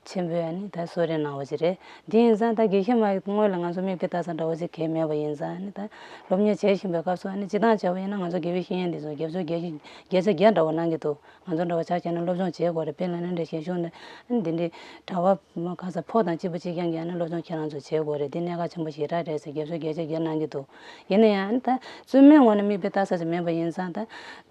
ཆེན་པོས་ཨ་ནི་ད་གསོལ་རས་གནང་བ་ཞིག་རེད། དེ་ཡིན་ཙང་ད་དགེ་བཤེས་མ་སྔོན་ལ་ང་ཚོ་མིག་དཔེ་ལྟ་ས་འདྲ་བོ་ཞིག་གང་ཡང་མེད་པ་ཡིན་ཙང་ཨ་ནི་ད་སློབ་གཉེར་བྱེད་བཞིན་པའི་སྐབས་སུ་ཨ་ནི་སྤྱིར་བཏང་བྱས་པ་ཡིན་ན་ང་ཚོ་དགེ་བའི་བཤེས་གཉེན་འདི་ཚོ་རྒྱ་མཚོ་བརྒྱད་ཅུ་བརྒྱ་ཆ་བརྒྱ་འདྲ་བོ་གནང་གི་འདུག་ང་ཚོ་འདྲ་བོ་ཆ་བཞག་ན་སློབ་སྦྱོང་བྱེད་དགོས་རེད། དཔེར་ན་ནི་འདྲ་ཞལ་གཞུང་ནས་ཨ་ནི་འདི་འདྲའི་གྲྭ་པ་མ་ག་ས་ཕོ་དང་སྐྱེས་པ་གཅིག་རྐྱང་གིས་ཨ་ནི་སློབ་སྦྱོང་ཁྱེད་རང་ཚོ་བྱེད་དགོས་རེད། འདི་གནད་འགག་ཆེན་པོ་ཞེ་དྲག་རེད་ཟེར་རྒྱ་མཚོ་བརྒྱད་ཅུ་བརྒྱ་གནང་གི་འདུག་ཡིན་ན་ཡང་ཨ་ནི་ད་བཙུན་མའི་ངོས་ནས་མིག་དཔེ་ལྟ་ས་ཞིག་མེད་པ་ཡིན་ཙང་ད།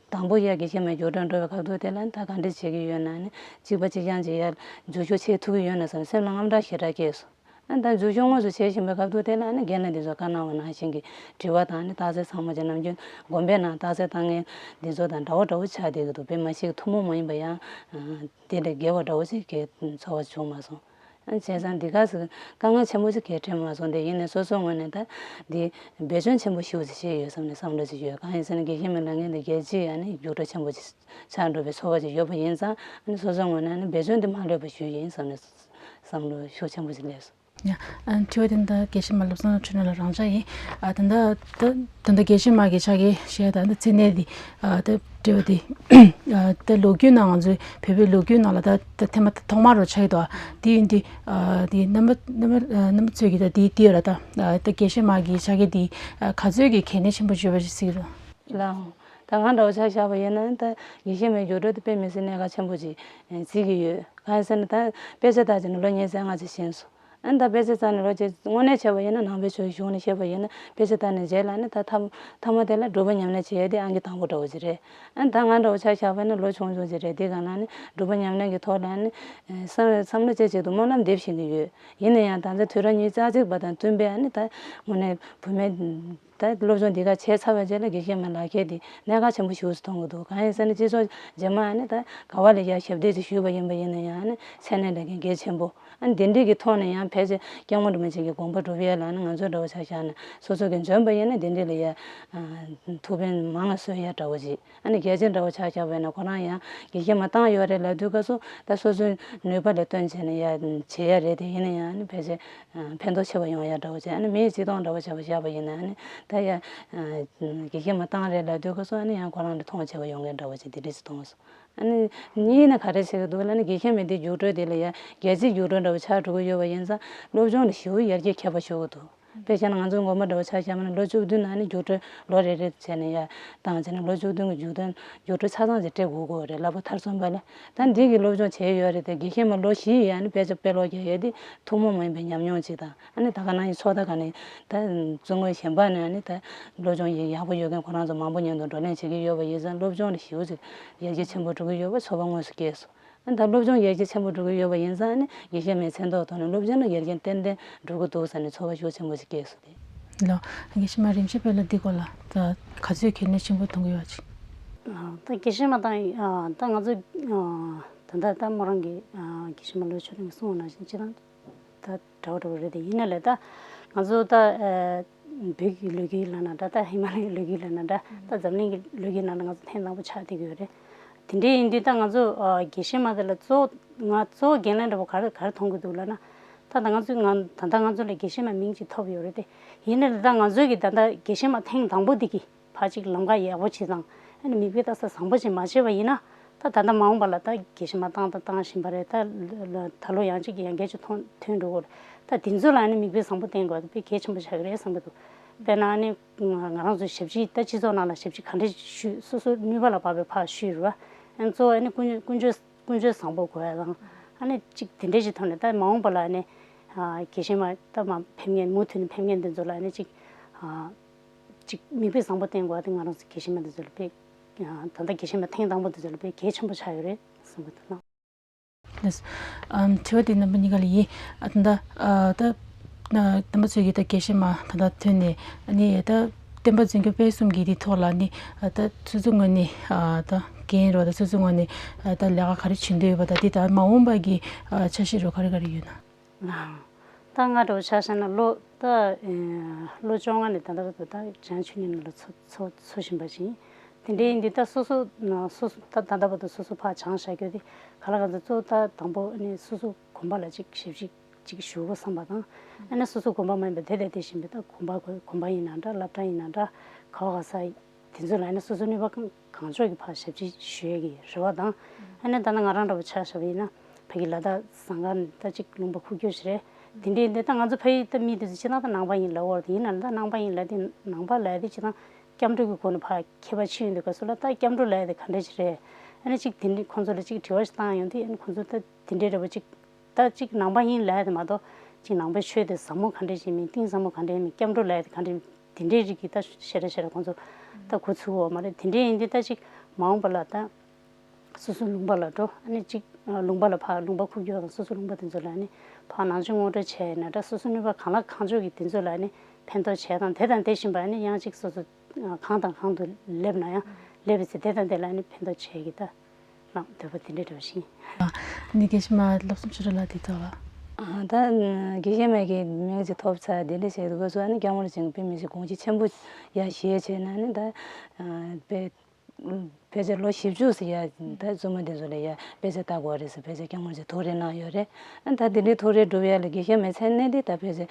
དང་པོ་ཡར་དགེ་བཤེས་མའི་རྒྱུགས་སྤྲོད་འགྲོ་བའི་སྐབས་དུས་དེ་ལ་ད་ག་འདྲ་བྱེད་ཀྱི་ཡོད་ན་ནི་གཅིག་པ་གཅིག་རྐྱང་གཅིག་ཡར་འཛུལ་ཞུགས་བྱེད་ཐུབ་ཀྱི་ཡོད་ན་བསམ་སེམས་ལ་དངངས་སྐྲག་ཞེ་དྲག་སྐྱེས་སོང་། ཨ་ད་འཛུལ་ཞུགས་དངོས་སུ་བྱེད་བཞིན་པའི་སྐབས་དུས་དེ་ལ་ནི་རྒན་ལགས་འདི་ཚོ་བཀའ་གནང་བ་ནང་བཞིན་གྱི་དྲི་བ་དང་ནི་རྟགས་གསལ་ཚང་མ་བྱས་ནམ་རྒྱུན་དགོན་པའི་ནང་རྟགས་གསལ་བཏང་མཁན་འདི་ཚོ་དང་འདྲ་བོ་འདྲ་བོ་ཆགས་བསྡད་ཀྱི་འདུག་དཔེ་མ་སྲིད་ཀྱི་ཐུན་མོང་མ་ཡིན་པ་ཡང་དེ་ལས་བརྒལ་བ་འདྲ་བོ་ཞིག་གི་ཚོར་བ་བྱུང་མ་སོང་། བྱས་ཙང་འདི་ག་ཟེར་དཀའ་ངལ་ཆེན་པོ་ཞིག་གས་འཕྲད་མ་སོང་། དེ་ཡིན་ནའི་སོ་སོའི་ངོས་ནས་ད་འདི་འབད་བརྩོན་ཆེན་པོ་ཞིག་བྱས་ཡོད་བསམ་ནས་བསམ་བློ་ཞིག་ཡོད། གང་ཡིན་ཟེར་ན་དགེ་བཤེས་མའི་ལམ་ངན་འདི་རྒྱལ་སྤྱིའི་ཨ་ནི་རྒྱུགས་སྤྲོད་ཆེན་པོ་ཞིག་ཆགས་འགྲོ་བའི་ཚོར་བ་ཞིག་ཡོད་པ་ཡིན་ཙང་ཨ་ནི་སོ་སོའི་ངོས་ནས་ཨ་ནི་འབད་བརྩོན་འདི་མ་ལྷོད་པ་ཞུས་ཡིན་བསམ་ནས་བསམ་བློ་ཤུགས་ཆེན་པོ་ཞིག་སླེབས་སོང་། ཡ། ཨ་དྲི་བ་དེ་འདི་དགེ་བཤེས་མ་བློ་བཟང་ཆོས་སྒྲོན་ལགས་རང་འཇགས་ཡིན། ཨ་ད་ལྟ་ད་ད་ལྟ་དགེ་བཤེས་མ་གི་ཕྱག་འཁྱེར་བཞེས་ད་ལྟ་མཚན་གནས་འདི་ཨ་ད་དྲི་བ་འདི་ཨ་ད་ལོ་རྒྱུས་ནང་ང་ཚོའི་བོད་པའི་ལོ་རྒྱུས་ནང་ལ་ད་ད་ཐེངས་མ་ཐོག་མ་རུ་ཆགས་ཀྱི་འདུག་དེ་ཡིན་དུས་ཨ་དེ་རྣམ་པ་རྣམ་པ་ཨ་རྣམ་པ་ཚོས་ཀྱི་ད་དེ་དེ་ཡོད་ར། ད་ཨ་ད་དགེ་བཤེས་མ་གི་ཕྱག་འཁྱེར་འདི་ཨ་ག་ཚོད་ཀྱི་གལ་གནད་ཆེན་པོ་ཡོད་པ་ཞིག་གཟིགས་རོགས། ལགས། ད་ང་འདྲ་བོ་ཆ་བཞག་པ་ཡིན་ན་ད་དགེ་བཤེས་མའི་རྒྱུགས་སྤྲོད་དེ་དཔེ་མི་སྲིད་གནད་འགག་ཆེན་པོ་ཅིག་བརྩི་གི་ཡོད། གང་ཡིན་ཟེར་ན་ད་དཔེ་ཆ་བལྟས་བྱས་ནས་ལོ་ཉེར་ལྔ་ཙམ་ཕྱིན་སོང་། ཨ་ནི་ད་དཔེ་ཆ་བལྟས་ནས་ལོ་ཅིག་དངོས་གནས་བྱས་པ་ཡིན་ན་ནང་པའི་ཆོས་ཀྱི་གཞུང་ནས་བཤད་པ་ཡིན་ན་དཔེ་ཆ་བལྟས་ནས་རྗེས་ལ་ནི་ད་ཐ་མཐའ་མ་དེ་ལ་སྒྲུབ་པ་ཉམས་ལེན་བྱེད་ཡ་དེ་ཨང་ཀི་དང་པོ་འདྲ་བོ་ཅིག་རེད། ཨ་ནི་ད་ང་འདྲ་བོ་ཆ་བཞག་པ་ཡིན་ན་ལོ་ཆུང་ཆུང་ཅིག་རེད། དེ་ག་ལ་ནི་སྒྲུབ་པ་ཉམས་ལེན་གྱི་ཐོག་ལ་ནི་བསམ་བསམ་བློ་ཅིག་ཅིག་ཏུ་སྨོན་ལམ་འདེབས་བཞིན་གྱི་ཡོད། ཡིན་ན་ཡང་ད་ལྟ་དུས་རབས་ཉི་ཤུ་རྩ་གཅིག་པ་དང་བསྟུན་པའི་ཨ་ནི་ད་དངོས་གནས་བུད་མེད་ད་སློབ་སྦྱོང་འདི་ག་བྱས་ཚར་བའི་རྗེས་ལ་དགེ་བཤེས་མའི་ལག་ཁྱེར་འདི་གནད་འགག་ཆེན་པོ་ཞིག་ཏུ་མཐོང་གི་འདུག་གང་ཡིན་ཟེར་ན་སྤྱི་ཚོགས་རྗེས་མ་ཨ་ནི་ད་ག་བ་ལ་ཡ་ཞབས་འདེགས་ཅིག་ཞུས་པ་ཡིན་པ་ཡིན་ན་ཡང་ཨ་ནི་མཚན་གནས་ལས་འགན་གལ་ཆེན་པོ་ཨ་ནི་དེ་འདྲས་ཀྱི་ཐོག་ནས་ཡང་ཕལ་ཆེར་སྐྱབས་མགོན་རིན་པོ་ཆེ་གི་དགོངས་པ་སྒྲུབ་ཡས་ལ་ཨ་ནི་ང་ཚོ་འདྲ་བོ་ཆ་བཞག་ན་སོ་སོ་གི་འཇོན་པ་ཡིན་ན་དེ་འདྲས་ལ་ཡ་ཐུགས་ཕན་མང་ང་གསོས་ཡ་འདྲ་བོ་ཅིག་ཨ་ནི་རྒྱལ་སྤྱི་འདྲ་བོ་ཆ་བཞག་པ་ཡིན་ན་ཁོ་རང་ཡང་དགེ་བཤེས་མ་བཏང་ཡོད་རེད་ལབ་དུས་སྐབས་སུ་ད་སོ་སོའི་ནུས་པ་ལ་བརྟེན་བྱས་ནས་ཡ་བྱེད་ཡ་རེད། དེ་ཡིན་ན་ཡང་ཨ་ནི་ཕལ་ཆེར་ཕན་ཐོགས་ཆེ་བ་ཡོང་ཡ་འདྲ་བོ་ཅིག་ཨ་ནི་མིའི་སྤྱི་སྟངས་འདྲ་བོ་ཆ་བཞག་པ་བཞག་པ་ཡིན་ན་ཨ་ནི་ད་ཡ་དགེ་བཤེས་མ་བཏང་རེད་ལབ་དུས་སྐབས་སུ་ཨ་ནི་ཡང་ཁོ་རང་ལ་མཐོང་ཆེ་བ་ཡོང་མཁན་འདྲ་བོ་ཅིག་དེ་འདྲ་ཞིག་མཐོང་སོང་། ཨ་ནི་གཉིས་ནི་ག་རེ་བྱེད་ཀྱི་འདུག་ལབ་ན་དགེ་བཤེས་མའི་འདི་རྒྱུགས་སྤྲོད་དེ་ལ་ཡ་རྒྱལ་སྤྱིའི་རྒྱུགས་སྤྲོད་འདྲ་བོ་ཆགས་འགྲོ་གི་ཡོད་པ་ཡིན་ཙང་སློབ་སྦྱོང་ལ་ཞེ་པོ་ཡར་རྒྱས་ཁྱད་པར་ཤོར་གྱི་འདུག་དཔེ་བཞག་ན་ང་ཚོ་དགོན་པ་འདྲ་བོ་ཆ་བཞག་པ་ན་ལོ་བཅུ་བདུན་ནང་ནས་རྒྱུགས་སྤྲོད་ལོ་རེ་རེ་བྱས་ནས་ཡར་བཏང་བྱས་ནས་ལོ་བཅུ་བདུན་གྱི་རྒྱུགས་སྤྲོད་རྒྱུགས་སྤྲོད་ཆ་ཚང་ཅིག་སྤྲད་དགོས་ཀྱི་རེད། བསླབ་པ་མཐར་སོན་པ་ལ་ད་འདི་གི་སློབ་སྦྱོང་བྱས་ཡོད་རེད་དེ་དགེ་བཤེས་མ་ལོ་བཞི་ཡི་ཡར་ནས་དཔེ་ཆ་དཔེ་ཀློག་རྒྱག་ཡས་དེ་ཐུན་མོང་མ་ཡིན་པའི་ཉམས་མྱོང་ཅིག་དང་ཨ་ནི་ད་ག་ནང་བཞིན་ཚོགས་བརྡ་ག་ནས་ད་བཙུན་དགོན་གཞན་པ་ནས་ཨ་ནི་ད་སློབ་སྦྱོང་ཡག་པོ་ཡོད་མཁན་ཁོ་རང་ཚོ་མང་པོ་མཉམ་དུ་བགྲོ་གླེང་བྱེད་ཀྱི་ཡོད་པ་ཡིན་ཙང་སློབ་སྦྱོང་ལ་ཞེ་པོ་ཅིག་ཡར་རྒྱས་ཆེན་པོ་འགྲོ་གི་ཡོད་པ་ཚོར་བ་དངོས་སུ་སྐྱེས་སོང་། ཨ་ནི་ད་སློབ་སྦྱོང་ཡར་རྒྱས་ཆེན་པོ་འགྲོ་གི་ཡོད་པ་ཡིན་ཙང་ཨ་ནི་དགེ་བཤེས་མའི་མཚན་ཐོག་ཐོག་ནས་སློབ་སྦྱོང་ལ་ཡར་རྒྱས་ཏན་ཏན་འགྲོ་གི་འདུག་ཟེར་ནས་ཚོར་བ་ཤུགས་ཆེན་པོ་ཞིག་སྐྱེས་སོང་སྟེ། ལགས། དགེ་བཤེས་མ་རིན་ཆེན་དཔལ་ལ་འདི་སྐོར་ལ་ད་ག་ཚོད་གལ་གནད་ཆེན་པོ་མཐོང་གི་ཡོད་ཅིག་ཨ་ད་དགེ་བཤེས་མ་དང་ཨ་ད་ང་ཚོ་ཨ་ད་ལྟ་ད་མོ་རང་གི་ཨ་དགེ་བཤེས་མ་ལོ་ཆུང་རིང་གསུངས་པ་ནང་བཞིན་སྤྱིར་བཏང་ད་འདྲ་བོ་འདྲ་བོ་རེད་དེ་ཡིན་ན་ལས་ད་ང་ཚོ་ད་ཨ་བོད་ཀྱི་ལོ་རྒྱུས་ལབ་ན་འདྲ་ད་ཧི་མ་ལ་ཡའི་ལོ་རྒྱུས་ལབ་ན་འདྲ་ད་འཛམ་གླིང་གི་ལོ་རྒྱུས་ནང་ལ་ང་ཚོ་ཐེངས་དང་པོ་ཆགས་བསྡད་ཀྱི་ཡོད་རེད། དེ་འདྲ་ཡིན་དུས་ད་ང་ཚོ་ཨ་དགེ་བཤེས་མ་དེ་ལ་གཙོ་བོ་ང་གཙོ་བོ་འགན་ལེན་འདྲ་བོ་ག་རེ་ག་རེ་མཐོང་གི་འདུག་ལབ་ན། ད་ལྟ་ང་ཚོས་ང་ད་ལྟ་ང་ཚོ་ལ་དགེ་བཤེས་མ་མིང་ཅིག་ཐོབ་ཡོད་རེད་དེ། ཡིན་ནའི་ད་ང་ཚོས་ཀྱི་ད་ལྟ་དགེ་བཤེས་མ་ཐེངས་དང་པོ་འདི་གི་ཕར་ཅིག་ལམ་ཁ་ཡག་པོ་ཅིག་དང་ཨ་ནི་མིག་དཔེ་ལྟ་ས་བཟང་པོ་ཅིག་མ་བྱས་པ་ཡིན་ན། ད་ད་ལྟ་མ་འོངས་པ་ལ་ད་དགེ་བཤེས་མ་བཏང་དང་བཏང་བཞིན་པ་རེད། ད་ལ་ད་ལོ་ཡང་ཅིག་ཡང་བསྐྱར་ཅིག་ཐོན་ཐོན་འགྲོ་གི་རེད། ད་དེ་ཚོ་ལ་ཨ་ནི་མིག་དཔེ་བཟང་པོ་བསྟན་དགོས་དཔེ་གལ་ཆེན་པོ་ཆགས་ཀྱི་རེད་བསམ་གྱི་འདུག་དཔེར་ན་ཨ་ནི་ང་རང་ཚོ་ཞབས་ཕྱི་ད་སྤྱི་ཚོགས་ནང་ལ་ཞབས་ཕྱི་ག་འདྲ་ཞུས་སོ་སོ་ནུས་པ་ལ་བབས་པའི་ཕར་ཞུས་རེད་བ། ཨ་ནི་གཙོ་བོ་ཨ་ནི་ཀུན་ཀུན་སྤྱོད་ཀུན་སྤྱོད་བཟང་པོ་དགོས་ཡ་དང་ཨ་ནི་གཅིག་དེ་འདྲ་ཞིག་ཐོག་ནས་ད་མ་འོངས་པ་ལ་ཨ་ནི་ཨ་དགེ་བཤེས་མ་ད་མ་ཕེབས་མཁན་མུ་མཐུད་ནས་ཕེབས་མཁན་དེ་ཚོ་ལ་ཨ་ནི་གཅིག་ཨ་གཅིག་མིག་དཔེ་བཟང་པོ་བསྟན་དགོས་ཡ་དེ་ང་རང་ཚོ་དགེ་བཤེས་མ་དེ་ཚོ་ལ་དཔེ་ཨ་ད་ལྟ་དགེ་བཤེས་མ་ཐེངས་དང་པོ་དེ་ཚོ་ལ་དཔེ་གལ་ཆེན་པོ་ཆགས་ཡོད་རེད་བསམ་གི་འདུག་ལགས། ལགས། ཨམ་དྲི་བ་དེ་རྣམ་པ་གཉིས་ཀ་ལ་ཡིན། ཨ་ད་ལྟ་ཨ་ད་ན་རྣམ་པ་ཚོས་ཀྱིས་ད་དགེ་བཤེས་མ་ད་ལྟ་ཐོན་ནས་ཨ་ནི་ད་བསྟན་པ་འཛིན་སྐྱོང་སྤེལ་གསུམ་གྱི་དེ་ཐོག་ལ་ནི་ཨ་ད་སོ་སོ་ངོས་ནས་ཨ་ད་འགན་རོགས་དང་སོ་སོ་ངོས་ནས་ཨ་ད་ལས་ཀ་ག་རེ་བྱེད་འདོད་ཡོད་པ་དང་དེ་ད་མ་འོངས་པ་གི་ཨ་འཆར་གཞི་རོགས་ག་རེ་ག་རེ་ཡོད་ན། ད་ང་འདྲ་བོ་ཆ་བཞག་ན་ལོ་ད་ལོ་བཅོ་ལྔ་ནས་ད་ལྟ་བར་དུ་ད་བྱང་ཆུབ་གླིང་ནང་ལ་འཚོ་འཚོ་འཚོ་བཞིན་པ་ཞིག་ཡིན། དེ་འདྲའི་ཡིན་དུས་ད་སོ་སོ་ན་སོ་སོ་ད་ད་ལྟ་བར་དུ་སོ་སོ་ཕར་སྦྱངས་བཞག་རྒྱུ་དེ་ག་ལ་ག་ཚོད་གཙོ་བོ་ད་དང་པོ་ནི་སོ་སོ་དགོན་པ་ལ་ཅིག་ཞབས་ཕྱི་ཅིག་ཞུ་དགོས་བསམ་པ་དང་ཨ་ནི་སོ་སོ་དགོན་པ་མ་ཡིན་པ་དེ་དང་དེ་བཞིན་པའི་ད་དགོན་པ་དགོན་དགོན་པ་ཡིན་ན་འདྲ་སློབ་གྲྭ་ཡིན་ན་འདྲ་ག་བ་ག་ས་དེ་ཚོ་ལ་ཨ་ནི་སོ་སོ་ནུས་པ་གང་གང་ལྕོགས་ཀྱིས་ཕར་ཞབས་ཕྱི་ཞུ་ཡས་ཀྱི་རེ་བ་དང་ཨ་ནི་ད་ནི་ང་རང་འདྲ་བོ་ཆ་བཞག་པ་ཡིན་ན་ཕ་གི་ལ་དྭགས་ཟངས་དཀར་ནས་ད་ཅིག་ལུང་པ་ཁུག་ཀྱོག་ཞིག་རེད། དེ་འདྲའི་འདི་ད་ང་ཚོ་ཕ་ཡུལ་ད་མི་དེ་ཚོ་ཕྱི་ནང་ད་ནང་པ་ཡིན་ལབ་ཡོད་རེད། ཡིན་ན་ད་ནང་པ་ཡིན་ལབ་དེ་ནང་པ་ལབ་དེ་ཕྱི་ནང་སྐྱབས་འགྲོ་གི་སྒོ་ནས་ཕར་ཁྱད་པར་ཕྱིན་ཡོང་དུས་སྐབས་སུ་ལ་ད་སྐྱབས་འགྲོ་ལབ་དེ་ག་འདྲ་ཞིག་རེད། ཨ་ནི་ཅིག་དེ་འདྲའི་ཁོང་ཚོ་ལ་ཅིག་དྲི་བ་ཞིག་བཏང་ཡོང་དུས་ཨ་ནི་ཁོང་ཚོ་ད་དེ་འདྲའི་འདྲ་བོ་ཅིག་ད་ཅིག་ནང་པ་ཡིན་ལབ་དེ་མ་གཏོགས་ཅིག་ནང་པའི་ཆོས་དེ་ཟབ་མོ་ག་འདྲ་ཞིག་མིན་གཏིང་ཟབ་མོ་ག་འདྲ་མིན་སྐྱབས་འགྲོ་ལབ་དེ་ག་འདྲ་དེ་འདྲའི་རིགས་ཀྱི་ད་ཞེ་དྲག་ཞེ་དྲག་ཁོང་ཚོ་ད་གོ་ཚུགས་ཡོད་མ་རེད། དེ་འདྲའི་ཡིན་དུས་ད་ཅིག་མ་འོངས་པ་ལ་ད། སོ་སོའི་ལུང་པ་ལ་འགྲོ། ཨ་ནི་གཅིག་ལུང་པ་ལ་ཕར་ལུང་པ་ཁུག་ཀྱོག་དང་སོ་སོའི་ལུང་པ་དེ་ཚོ་ལ་ཨ་ནི་ཕར་ནང་ཆོས་ངོ་སྤྲོད་བྱས་ཡིན་ན་འདྲ། སོ་སོའི་ནུས་པ་གང་ལ་གང་ལྕོགས་ཀྱིས་དེ་ཚོ་ལ་ཨ་ནི་ཕན་ཐོགས་བྱས་དང་དེ་དང་དེ་བཞིན་པ་ཨ་ནི་ཡང་གཅིག་སོ་སོ་གང་དང་གང་དུ་སླེབས་ན་ཡང་སླེབས་པའི་ཚེ་དེ་དང་དེ་ལ་ཨ་ནི་ཕན་ཐོགས་བྱས་ཀྱི་ད་ལགས་འདོད་པ་དེ་འདྲ་འདྲ་བ་ཞིག་ཡིན། ནི་དགེ་བཤེས་མ་བསླབ་གསུམ་ཆོས་གྲོགས་ལགས་དེ་ཚོ་ལ། ད་དགེ་བཤེས་མ་གི་མིང་ཅིག་ཐོབ་ཚར་དེ་འདྲ་བྱས་འདུག་ག་སོ་ཨ་ནི་སྐྱབས་མགོན་རིན་པོ་ཆེ་དཔེ་མི་སྲིད་དགོངས་གཞི་ཆེན་པོ་ཡ་བཞེས་བྱས་ན་ནི་ད་དཔེ། ཕལ་ཆེར་ལོ་བཞི་བཅུ་ཙམ་ཡ་ད་བཙུན་མ་དེ་ཚོ་ལ་ཡ་དཔེ་ཆ་ལྟ་དགོས་རེད་ཟེར་ཕལ་ཆེར་སྐྱབས་མགོན་རིན་པོ་ཆེ་ཐུགས་རེ་གནང་ཡོད་རེད། ཨ་ད་དེ་འདྲའི་ཐུགས་རེ་སྒྲུབ་ཡ་ལ་དགེ་བཤེས་མའི་མཚན་གནས་དེ་ད་ཕལ་ཆེར་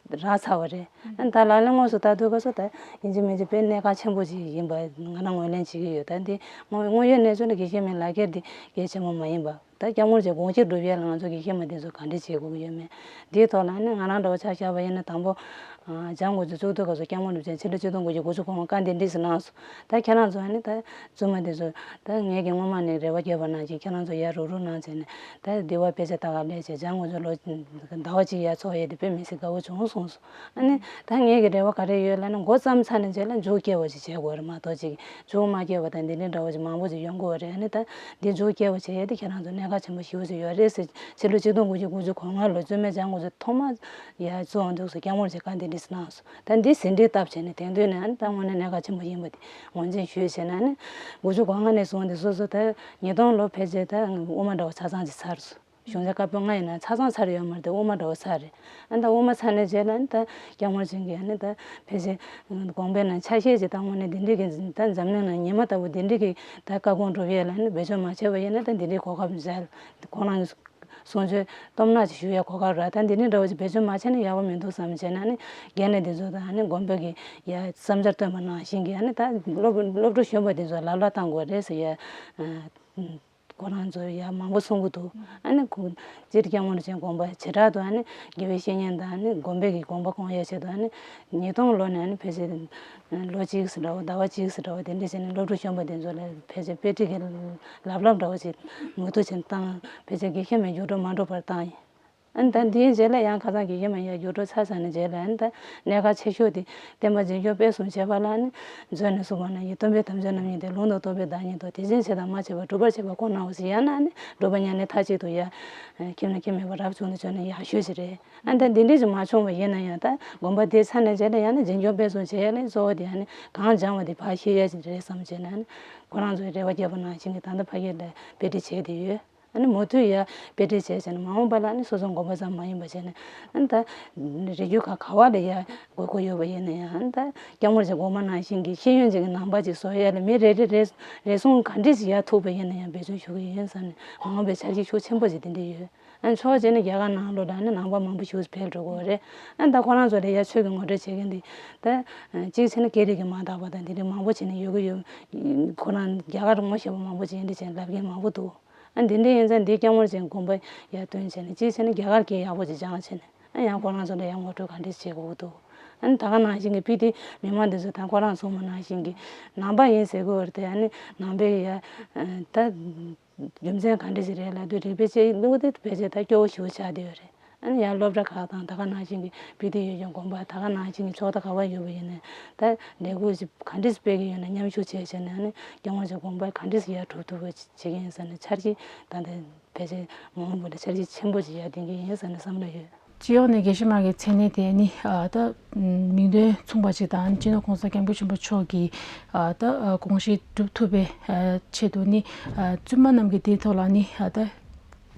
རག་ཚར་བ་རེད། ཨ་ད་ལག་ལེན་དངོས་སུ་ལྟ་དུས་སྐབས་སུ་ད་ཡིན་གཅིག་མིན་གཅིག་དཔེ་གནད་འགག་ཆེན་པོ་ཅིག་ཡིན་པ་ང་རང་ངོས་ལེན་བྱེད་ཀྱི་ཡོད། ད་འདི་དངོས་དངོས་ཡོད་གནས་ཚུལ་ལ་དགེ་བཤེས་མའི་ལག་འཁྱེར་འདི་གལ་ཆེན་པོ་མ་ཡིན་པ། ད་སྐྱབས་མགོན་རིན་པོ་ཆེ་དགོངས་གཞི་སྒྲུབ་ཡས་ལ་ང་ཚོ་དགེ་བཤེས་མ་དེ་ཚོ་ག་འདྲ་བྱེད་དགོས་ཀྱི་ཡོད་མེད། འདིའི་ཐོག་ལ་ནི་ང་རང་འདྲ་བོ་ཆ་བཞག་པ་ཡིན་ན་དང་པོ། ཨ་སྦྱང་དགོས་ཚུལ་བཙུགས་དུས་སྐབས་སུ་སྐྱབས་མགོན་རིན་པོ་ཆེ་ཕྱི་ལོ་ཆིག་སྟོང་དགུ་བརྒྱ་དགུ་བཅུ་གོ་ལྔ་བཀའ་འདི་འདྲས་སུ་གནང་སོང་། ད་ཁྱེད་རང་ཚོ་ནི་ད་བཙུན་མ་དེ་ཚོ་ད་ངེད་ཀྱིས་སྔོན་མ་ནས་རེ་བ་བརྒྱབ་པ་ནང་བཞིན་ཁྱེད་རང་ཚོ་ཡར་རུག་རུག་གནང་བྱས་ནས་ད་འདི་བ་དཔེ་ཆ་ལྟ་ག་སླེབས་བྱས་སྦྱང་དགོས་ཚུལ་ལོ་ཟླ་བ་གཅིག་ཡར་འཚོགས་ཡས་དེ་དཔེ་མི་སྲིད་དགའ་བོ་བྱུང་གསུངས་སོང་། ཨ་ནི་ད་ངེད་ཀྱི་རེ་བ་ག་རེ་ཡོད་ལབ་ན་འགོ་བརྩམས་ཚར་ནས་རྗེས་ལ་མཇུག་སྐྱེལ་བ་ཞིག་བྱེད་དགོས་རེད་མ་གཏོགས་ཅིག་མཇུག་མ་སྐྱེལ་བ་དང་འདི་འདྲའི་འདྲ་བོ་ཅིག་མང་པོ་ཅིག་ཡོང་གི་ཡོད་རེད། ཨ་ནི་ད་འདི་མཇུག་སྐྱེལ་བ་བྱེད་ཡས་དེ་ཁྱེད་རང་ཚོ་གནད་འགག་ཆེན་པོ་ཞེ་པོ་ཅིག་ཡོད་རེད་ཟེར། ཕྱི་ལོ་ཆིག་སྟོང་དགུ་བརྒྱ་དགུ་བཅུ་གོ་ལྔ་ལོ་བཙུན་མའི་སྦྱང་དགོས་ཚུལ་ཐོག་མ་ཡར་བཙུགས་འོང་དུས་སུ་སྐྱབས་མགོན་རིན་པོ་ཆེ་བཀའ་འདི་འདྲས་གནང་སོང་། ད་འདི་ཟིན་བྲིས་བཏབ་བྱས་ནས་དེང་དུས་ནས་ཨ་ནི་ད་དངོས་གནས་གནད་འགག་ཆེན་པོ་ཡིན་པ་དེ་ངོས་འཛིན་ཞུས་བྱས་ན་ཨ་ནི་དགུ་བཅུ་གོ་ལྔ་ནས་བཟུང་སྟེ་སོ་སོ་ད་ཉིས་སྟོང་ལོ་ཕལ་ཆེར་ད་དབུ་མ་འདྲ་བོ་ཆ་ཚང་ཅིག་ཚར་སོང་། གཞུང་ཆེན་བཀའ་པོད་ལྔ་ཡིན་ན་ཆ་ཚང་ཚར་ཡོད་མ་རེད་དེ་དབུ་མ་འདྲ་བོ་ཚར་རེད། ཨ་ནི་ད་དབུ་མ་ཚར་ནས་རྗེས་ལ་ཨ་ནི་ད་སྐྱབས་མགོན་རིན་པོ་ཆེ་གིས་ཨ་ནི་ད་ཕལ་ཆེར་དགོངས་པའི་ནང་ཆ་ཤས་ཅིག་ད་དངོས་གནས་འདི་འདྲའི་གི་ད་འཛམ་གླིང་ནང་ཉི་མ་ལྟ་བུ་འདི་འདྲའི་གི་ད་བཀའ་དགོངས་སྒྲུབ་ཡས་ལ་ཨ་ནི་བེད་སྤྱོད་མ་བྱས་པ་ཡིན་ན་ད་འདི་འདྲའི་གོ་སྐབས་མཛད་ཁོང་རང་གི་གསུང་ཆོས་སྟོབས་ནག་ཅིག་ཞུ་ཡས་གོ་སྐབས་རག་ད་འདི་འདྲའི་འདྲ་བོ་ཅིག་བེད་སྤྱོད་མ་བྱས་ན་ཡག་པོ་མི་འདུག་བསམ་བྱས་ན་ཨ་ནི་རྒན་ལགས་འདི་ཚོ་དང་ཨ་ནི་དགོན་པ་གི་ཡ་བསམ་འཆར་བཏོན་པ་ནང་བཞིན་གི་ཨ་ནི་ད་སློབ་སློབ་ཕྲུག་གཞོན་པ་འདི་ཚོ་ལབ་སློག་བཏང་དགོས་རེད་ཟེར་ཡ། ཁོ་རང་ཚོ་ཡ་མང་པོ་གསུང་གི་འདུག་ཨ་ནི་ཁོ་སྤྱིར་སྐྱབས་མགོན་རིན་པོ་ཆེའི་དགོངས་པ་བྱེ་བྲག་ཏུ་ཨ་ནི་དགེ་བའི་བཤེས་གཉེན་དང་ཨ་ནི་དགོན་པའི་གི་དགོངས་པ་སྐོང་ཡ་ཆེད་དུ་ཨ་ནི་ཉིས་སྟོང་ལོ་ནས་ཨ་ནི་ཕལ་ཆེར་ལོ་གཅིག་ཙམ་འདྲ་བོ་ཟླ་བ་གཅིག་ཙམ་འདྲ་བོ་དེ་འདྲ་བྱས་ནས་སློབ་ཕྲུག་གཞོན་པ་དེ་ཚོ་ལ་ཕལ་ཆེར་དཔེ་ཁྲིད་ཀྱི་ལབ་ལབ་འདྲ་བོ་ཞིག་མུ་མཐུད་བྱས་བཏང་ཕལ་ཆེར་དགེ་བཤེས་མའི་རྒྱུགས་སྤྲོད་མ་འགྲོ་བར་བཏང་ཡིན། ཨ་ནི་ད་འདིའི་རྗེས་ལ་ཡང་ཁ་སང་དགེ་བཤེས་མ་ཡར་རྒྱུགས་སྤྲོད་ཚར་ཚར་ནས་རྗེས་ལ་ཨ་ནི་ད་གནད་འགག་ཆེ་ཤོས་དེ་བསྟན་པ་འཛིན་སྐྱོང་སྤེལ་གསུམ་བྱེད་པ་ལ་ཨ་ནི་མཛོད་ནས་གསུངས་པ་ན་ཡི་སྟོན་པའི་དམ་ཆོས་རྣམ་གཉིས་ཏེ། ལུང་དང་རྟོགས་པའི་བདག་ཉིད་དོ། དེ་བཞིན་བྱེད་དང་མ་བྱས་པ་སྒྲུབ་པར་བྱེད་པ་ཁོ་ནའོ་ཟེར། ཡང་ན་ཨ་ནི་སྒྲུབ་པ་ཉམས་ལེན་མཐའ་གཅིག་ཏུ་ཡ་ཁྱིམ་ན་ཁྱིམ་མེད་པ་རབ་བྱུང་དུ་བྱོན་ན་ཡག་ཤོས་ཤིག་རེད། ཨ་ནི་ད་འདི་འདྲས་ཅིག་མ་བྱུང་བ་ཡིན་ན་ཡང་ད་དགོན་པ་དེ་ཚར་ནས་རྗེས་ལ་ཡང་ན་འཛིན་སྐྱོང་སྤེལ་གསུམ་བྱེད་ཡ་ལས་གཙོ་བོ་དེ་ཨ་ནི་གང་སྦྱངས་པ་དེ་ཕར་ཤེས་ཡ་ཅིག་རེད་བསམ་བྱས་ན་ཨ་ནི་ཁོ་རང་ཚོའི་རེ་བ་བརྒྱབ་པ་ནང་བཞིན་གྱི་ད་ལྟ་ཕ་གི་ལ་དཔེ་ཁྲིད་བྱས་བསྡད་ཡོད། ཨ་ནི་མུ་མཐུད་ཡ་དཔེ་ཁྲིད་བྱས་བྱས་ནས་མ་འོངས་པ་ལ་ཨ་ནི་སོ་སོ་དགོན་པ་ཙམ་མ་ཡིན་པ་བྱས་ནས་ཨ་ནི་ད་རི་རྒྱུད་ཁག་ག་བ་ལ་ཡ་དགོས་མཁོ་ཡོད་པ་ཡིན་ན་ཡང་ཨ་ནི་ད་སྐྱབས་མགོན་རིན་པོ་ཆེ་དགོངས་པ་ནང་བཞིན་གྱི་ཤེས་ཡོན་ཅིག་གི་ནང་པ་ཅིག་བཟོ་ཡ་ལ་མི་རེ་རེ་རེ་རེ་ཟུང་ག་འདྲས་ཤིག་ཡར་ཐུག་པ་ཡིན་ན་ཡང་འབད་བརྩོན་ཞུ་གི་ཡིན་བསམ་ནས་མ་འོངས་པའི་འཆར་གཞི་ཤུགས་ཆེན་པོ་ཅིག་དེ་འདྲས་ཡོད། ཨ་ནི་ཕྱོགས་གཅིག་ནས་རྒྱ་གར་ནང་ལོགས་ལ་ཨ་ནི་ནང་པ་མང་པོ་ཞིག་འཕེལ་འགྲོ་གི་ཡོད་རེད། ཨ་ནི་ད་ཁོ་རང་ཚོ་ལ་ཡ་ཆོས་ཀྱི་ངོ་སྤྲོད་བྱེད་མཁན་དེ་ད་གཅིག་བྱས་ན་སྐད་རིགས་ཀྱི་མ་དག་པ་དང་དེ་འདྲས་མང་པོ་བྱས་ནས་ཡོད་ཀྱི་ཡོད། ཁོ་རང་རྒྱ་གར་ངོ་ཤེས་པ་མང་པོ་བྱས་འདི་བྱས་ལབ་མཁན་མང་པོ་འདུག་ཨ་འདི་འདྲས་ཡིན་ཙང་འདི་སྐྱབས་མགོན་ཅན་དགོངས་པ་ཡར་བཏོན་བྱས་ནས་གཅིག་བྱས་ན་རྒྱ་གར་སྐད་ཡག་པོ་ཅིག་སྦྱངས་བྱས་ནས་ཨ་ཡང་ཁོ་རང་ཚོ་ལ་ཡང་ངོ་སྤྲོད་ག་འདྲས་བྱེད་དགོས་ཀྱི་འདུག་ཨ་ནི་ད་ག་ནང་བཞིན་གྱི་སྤི་ཏི་མི་མང་འདི་ཚོ་དང་ཁོ་རང་ཚང་མ་ནང་བཞིན་གྱི་ནང་པ་ཡིན་ཟེར་གི་ཡོད་རེད་དེ། ཨ་ནི་ནང་པའི་ཡ་ད་རྒྱུ་མཚན་ག་འདྲ་ཞིག་རེད་ལབ་དུས། རིག་པའི་དཔྱད་ཡིག་དེ་ཕལ་ཆེར་ད་སྐྱོ་བོ་ཞེ་པོ་ཆགས་བསྡད་ཡོད་རེད། ཨ་ནི་ཡང་སློབ་གྲྭ་ཁག་དང་ད་ག་ནང་བཞིན་གྱི་སྤི་ཏི་ཡོད་ཀྱང་དགོན་པ་ད་ག་ནང་བཞིན་གྱི་ཕྱོགས་མཐའ་ག་བ་ཡོད་པ་ཡིན་ནའི་ད་ལས་འགུལ་ཞིག་ག་འདྲ་ཞིག་སྤེལ་གྱི་ཡོད་ན་མཉམ་ཞུགས་བྱས་བྱས་ནས། ཨ་ནི་སྐྱབས་མགོན་ཆེན་དགོངས་པ་ག་འདྲ་ཞིག་ཡར་སྒྲུབ་ཐུབ་པ་བྱེད་ཀྱི་ཡིན་ཟེར་ནས་འཆར་གཞི་ད་ལྟ་ཕལ་ཆེར་མ་འོངས་པ་ལ་འཆར་གཞི་ཆེན་པོ་ཞིག་ཡར་འདོན་གྱི་ཡིན་ཟེར་ནས་བསམ་བློ་ཡོད། སྤྱི་ཡོངས་ནས་དགེ་བཤེས་མ་གི་མཚན་གནས་དེ་ནི་ཨ་ད་མིང་དོན་མཚུངས་པ་ཅིག་དང་། སྤྱི་ནོར་༸གོང་ས་༸སྐྱབས་མགོན་ཆེན་པོ་མཆོག་གི་ཨ་ད་དགོངས་གཞི་སྒྲུབ་ཐུབ་པའི་ཨ་ཆེད་དུ་ནི་ཨ་བཙུན་མ་རྣམས་ཀྱི་དེའི་ཐོག་ལ་ནི་ཨ་ད་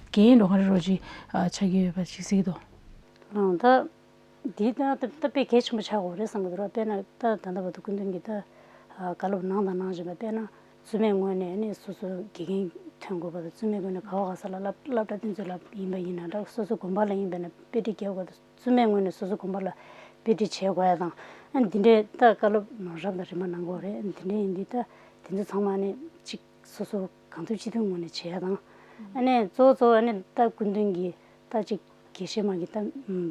འགན་རོགས་ག་རེ་རོགས་ཅིག་ཨ་ཆགས་ཀྱི་ཡོད་པ་ཅིག་གཟིགས་འདུག་ལགས། ད་འདི་ད་ད་ད་དཔེ་གལ་ཆེན་པོ་ཆགས་ཡོད་རེད་བསམ་གྱི་འདུག་ར། དཔེར་ན་ད་ད་ལྟ་བར་དུ་སྐུ་མདུན་གྱིས་ད་ཨ་བཀའ་སློབ་གནང་དང་གནང་བཞིན་པ། དཔེར་ན་བཙུན་མའི་ངོས་ནས་ནི་སོ་སོ་དགེ་རྒན་ཐོན་དགོས་པ་དང་། བཙུན་མའི་ངོས་ནས་ག་བ་ག་ས་ལ་སློབ་སློབ་གྲྭ་དེ་ཚོ་ལ་ཡིན་པ་ཡིན་ན་འདྲ། སོ་སོ་དགོན་པ་ལ་ཡིན་པ་ན་དཔེ་ཁྲིད་རྒྱག་དགོས་པ་དང་། བཙུན་མའི་ངོས་ནས་སོ་སོ་དགོན་པ་ལ་དཔེ་ཁྲིད་བྱེད་དགོས་ཡ་དང་། ཨ་འདི་འདྲའི་ད་བཀའ་སློབ་རབ་དང་རིམ་པ་གནང་དགོས་རེད། འདི་འདྲའི་ཡིན་དུས་ད་དེ་ཚོ་ཚང་མ་ནི་གཅིག་སོ་སོ་གང་ཐུབ་ཅི་ཐུབ་ངོས་ནས་བྱེད་ཡ་དང་། ཨ་ནི་གཙོ་བོ་གཙོ་བོ་ཨ་ནི་ད་སྐུ་མདུན་གྱིས་ད་གཅིག་དགེ་བཤེས་མ་གི་ད་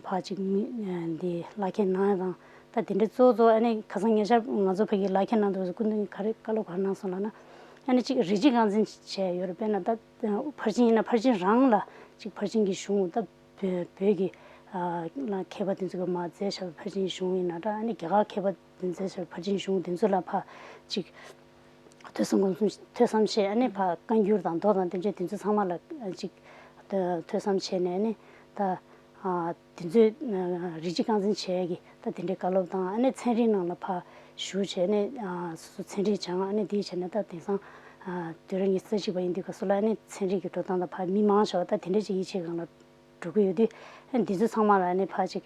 ཕར་གཅིག་མི་འདི་བླ་ཁྱེར་གནང་ཡ་དང་། ད་དེ་འདྲའི་གཙོ་བོ་གཙོ་བོ་ཨ་ནི་ཁ་སང་ཉེ་ཆར་ང་ཚོ་ཕ་གི་བླ་ཁྱེར་གནང་དུས་སྐུ་མདུན་གྱིས་ག་རེ་བཀའ་སློབ་ག་རེ་གནང་སོང་ལབ་ན། ཨ་ནི་གཅིག་རིགས་གཅིག་རྐང་འཛིན་བྱས་ཡོད་རེད། དཔེར་ན་ད་ཕར་ཕྱིན་ཡིན་ན་ཕར་ཕྱིན་རང་ལ་གཅིག་ཕར་ཕྱིན་གྱི་གཞུང་ད་བོད་བོད་ཀྱི་ཨ་ལ་མཁས་པ་དེ་ཚོ་གི་མ་མཛད་བཞག་པའི་ཕར་ཕྱིན་གཞུང་ཡིན་ན་འདྲ། ཨ་ནི་རྒྱ་གར་མཁས་པ་དེ་མཛད་བཞག་པའི་ཕར་ཕྱིན་གཞུང་དེ་ཚོ་ལ་ཕར་གཅིག་ཐོས་བསམ་སྒོམ་གསུམ་ཐོས་བསམ་བྱས། ཨ་ནི་ཕར་བཀའ་འགྱུར་དང་མདོ་དང་དེ་འདྲ་དེ་ཚོ་ཚང་མ་ལ་གཅིག་ཐོས་བསམ་བྱས་ནས། ཨ་ནི་ད་ཨ་དེ་ཚོའི་ཨ་རིགས་གཅིག་རྐང་འཛིན་བྱས་ཀྱི་ད་དེ་འདྲའི་བཀའ་སློབ་དང་། ཨ་ནི་ཚན་རིག་ནང་ལ་ཕར་ཞུགས་བྱས་ནས་ཨ་སོ་སོ་ཚན་རིག་སྦྱངས། ཨ་ནི་དེ་བྱས་ནས་ད་དེང་སང་ཨ་དུས་རབས་ཉི་ཤུ་རྩ་གཅིག་པ་ཡིན་དུས་སྐབས་སུ་ལ་ཨ་ནི་ཚན་རིག་གི་འགྲོ་སྟངས་དང་ཕར་མི་མང་ཆེ་བ་ད་དེ་འདྲ་ཅིག་ཡིད་ཆེས་སྒང་ལ་འགྲོ་གི་ཡོད་དུས། ཨ་འདི་ཚོ་ཚང་མ་ལ་ནི་ཕར་ཅིག་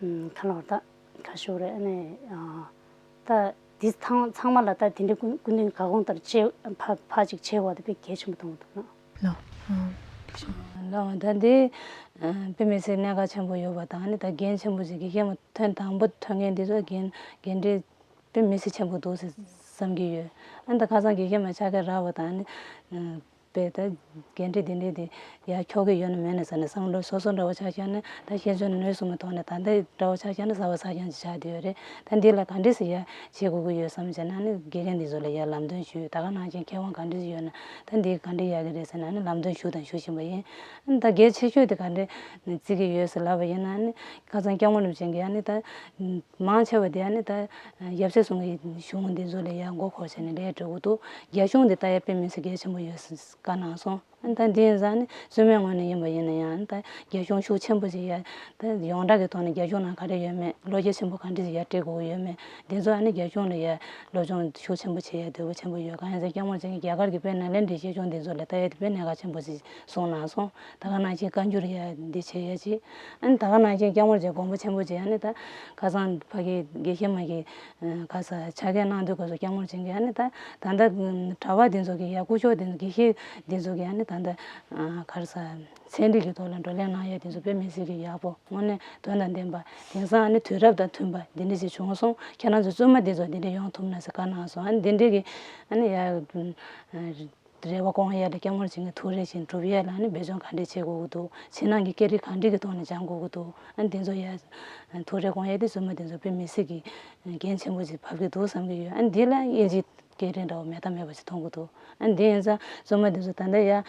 ཨམ་ག་ལབ་དགོས་རེད། ད་ག་ཞུ་དགོས་རེད། ཨ་ནི་ཨ་ད་འདི་ཚང་ཚང་མ་ལ་ད་དེ་འདྲའི་སྐུ་སྐུ་མདུན་གྱི་བཀའ་དགོངས་ལྟར་བྱེད་ཕར་ཕར་ཅིག་བྱེད་དགོས་པ་དེ་དཔེ་གལ་ཆེན་པོ་མཐོང་གི་འདུག་ན། ལགས། ཨ་ལགས། ད་འདི་ཨ་དཔེ་མི་སྲིད་གནད་འགག་ཆེན་པོ་ཡོད་པ་དང་། ཨ་ནི་ད་འགན་ཆེན་པོ་ཅིག་དགེ་བཤེས་མ་ཐོན་དང་པོ་ཐོན་མཁན་འདི་ཚོ་འགན་འགན་འཁྲི་དཔེ་མི་སྲིད་ཆེན་པོ་འདུག་ཟེར་བསམ་གྱི་ཡོད། ཨ་ནི་ད་ཁ་སང་དགེ་བཤེས་མ་ཆགས་ཀྱི་རག་པ་དང་། ཨ་ནི་ཨ་དཔེ་ད་འགན་འཁྲི་འདི་འདྲའི་དེ་ཡར་འཁྱོག་གི་ཡོད་ན་མེད་ན་ཟེར་ནས་བསམ་བློ་སོ་སོ་འདྲ་བོ་ཆགས་ཤག་ན། ད་ཤེས་ཚོད་ནུས་གསུམ་གྱི་ཐོག་ནས་ད་ལྟའི་འདྲ་བོ་ཆགས་ཤག་ན་གསར་པ་གསར་རྐྱང་ཅིག་ཆགས་བསྡད་ཡོད་རེད། ད་འདི་ལ་ག་འདྲས་སེ་ཡར་བྱེད་དགོས་ཀྱི་ཡོད་བསམ་བྱས་ན། ཨ་ནི་དགེ་རྒན་འདི་ཚོ་ལ་ཡར་ལམ་སྟོན་ཞུས། ད་ག་ནང་བཞིན་མཁས་དབང་ག་འདྲས་ཡོད་ན་ད་འདི་ག་འདྲས་ཡག་གི་རེད་ཟེར་ནས། ཨ་ནི་ལམ་སྟོན་ཞུ་དང་ཞུ་བཞིན་པ་ཡིན། ཨ་ནི་ད་གལ་ཆེ་ཤོས་དེ་ག་འདྲས་བརྩི་གི་ཡོད་ཟེར་ལབ་པ་ཡིན་ན། ཨ་ནི་ཁ་སང་སྐྱབས་མགོན་རིན་པོ་ཆེ་གིས་ཨ་ནི་ད་མང་ཆེ་བ་དེ་ཨ་ནི་ད་ཡབ་སྲས་ཟུང་གི་གཞུང་འདི་ཚོ་ལ་ཡར་མགོ་འཁོར་བྱས་ནས་ལས་འགྲོ་གི་འདུག་རྒྱ་གཞུང་འདི་ལྟ་ཡ་དཔེ་མི་སྲིད་གལ་ཆེན་པོ་ཡོད་ཟེར་བཀའ་གནང་སོང་། ཨ་ནི་ད་འདི་ཡིན་ཙང་ནི་བཙུན་མའི་ངོས་ནས་ཡིན་པ་ཡིན་ན་ཡང་། ཨ་ནི་ད་རྒྱ་གཞུང་ཤུགས་ཆེན་པོ་ཞིག་ཡར་ད་ཡོངས་གྲགས་ཀྱི་ཐོག་ནས་རྒྱ་གཞུང་ནང་ག་རེ་ཡོད་མེད། བློ་སྐྱེད་ཆེན་པོ་ག་འདྲ་ཞིག་ཡར་སྤྲད་དགོས་ཀྱི་ཡོད་མེད། འདི་ཚོ་ཨ་ནི་རྒྱ་གཞུང་ལ་ཡར་སློབ་སྦྱོང་ཤུགས་ཆེན་པོ་བྱེད་ཡ་འདོད་པ་ཆེན་པོ་ཡོད། གང་ཡིན་ཟེར་སྐྱབས་མགོན་རིན་པོ་ཆེ་གིས་རྒྱ་གར་གྱི་དཔེར་ན་ལེནྡྲའི་ཤེས་ལྗོན་འདི་ཚོ་ལ་ལྟ་ཡ་དེ་དཔེ་གནད་འགག་ཆེན་པོ་ཞིག་གསུངས་གནང་སོང་། ད་ག་ནང་བཞིན་བཀའ་འགྱུར་ཡ་འདི་བྱེད་ཡ་ཅིག་ཨ་ནི་ད་ག་ནང་བཞིན་སྐྱབས་མགོན་རིན་པོ་ཆེ་དགོངས་པ་ཆེན་པོ་ཅིག་ཨ་ནི་ད་ཁ་སང་ཕ་གི་དགེ་བཤེས་མ་གི་ཨ་ག་ས་ཕྱག་འཁྱེར་གནང་དུས་སྐབས་སུ་སྐྱབས་མགོན་རིན་པོ་ཆེ་གིས་ཨ་ནི་ད་ད་ལྟ་གྲྭ་པ་འདི་ཚོ་གི་ཡ་སྐུ་ཞབས་འདི་ཚོ་དགེ་བཤེས་འདི་ཚོ་གི་ཨ་ནི་ད་ལྟ་ཨ་ག་རེ་ཟ་ཚན་རིག་གི་ཐོག་ལ་བགྲོ་གླེང་གནང་ཡ་འདི་ཚོ་དཔེ་མི་སྲིད་ཀྱི་ཡག་པོ། དངོས་གནས་དོན་དང་ལྡན་པ། དེང་སང་ཨ་ནི་དུས་རབས་དང་མཐུན་པ་འདི་འདྲ་ཞིག་བྱུང་སོང་། ཁྱེད་རང་ཚོ་བཙུན་མ་འདི་ཚོ་འདི་འདྲ་ཡོང་ཐུབ་ན་ཟེར་བཀའ་གནང་སོང་། ཨ་ནི་འདི་འདྲ་གི་ཨ་ནི་ཡ་རེ་བ་སྐོང་ཡ་ལ་སྐྱབས་མགོན་རིན་པོ་ཆེ་གི་ཐུགས་རེ་བཞིན་སྒྲུབ་ཡ་ལ་ཨ་ནི་སྦས་སྐུང་ག་འདྲ་བྱེད་དགོས་ཀྱི་འདུག་བྱིན་རླབས་ཀྱི་སྐད་རིགས་ག་འདྲ་གི་ཐོག་ནས་སྦྱང་དགོས་ཀྱི་འདུག་ཨ་ནི་དེ་ཚོ་ཡ་ཐུགས་རེ་སྐོང་ཡ་དེ་བཙུན་མ་དེ་ཚོ་དཔེ་མི་སྲིད་ཀྱི་འགན་ཆེན་པོ་ཅིག་བབས་ཀྱི་འདུག་བསམ་གྱི་ཡོད། ཨ་ནི་འདི་ལ་དབྱིན་ཇིའི་སྐད་རིགས་འདྲ་བོ་མེད་དང་མེད་པ་ཞིག་མཐོང་གི་འདུག་ཨ་ནི་དེ་ཡིན་ཙང་བཙུན་མ་དེ་ཚོ་ད་ལྟ་ཡ་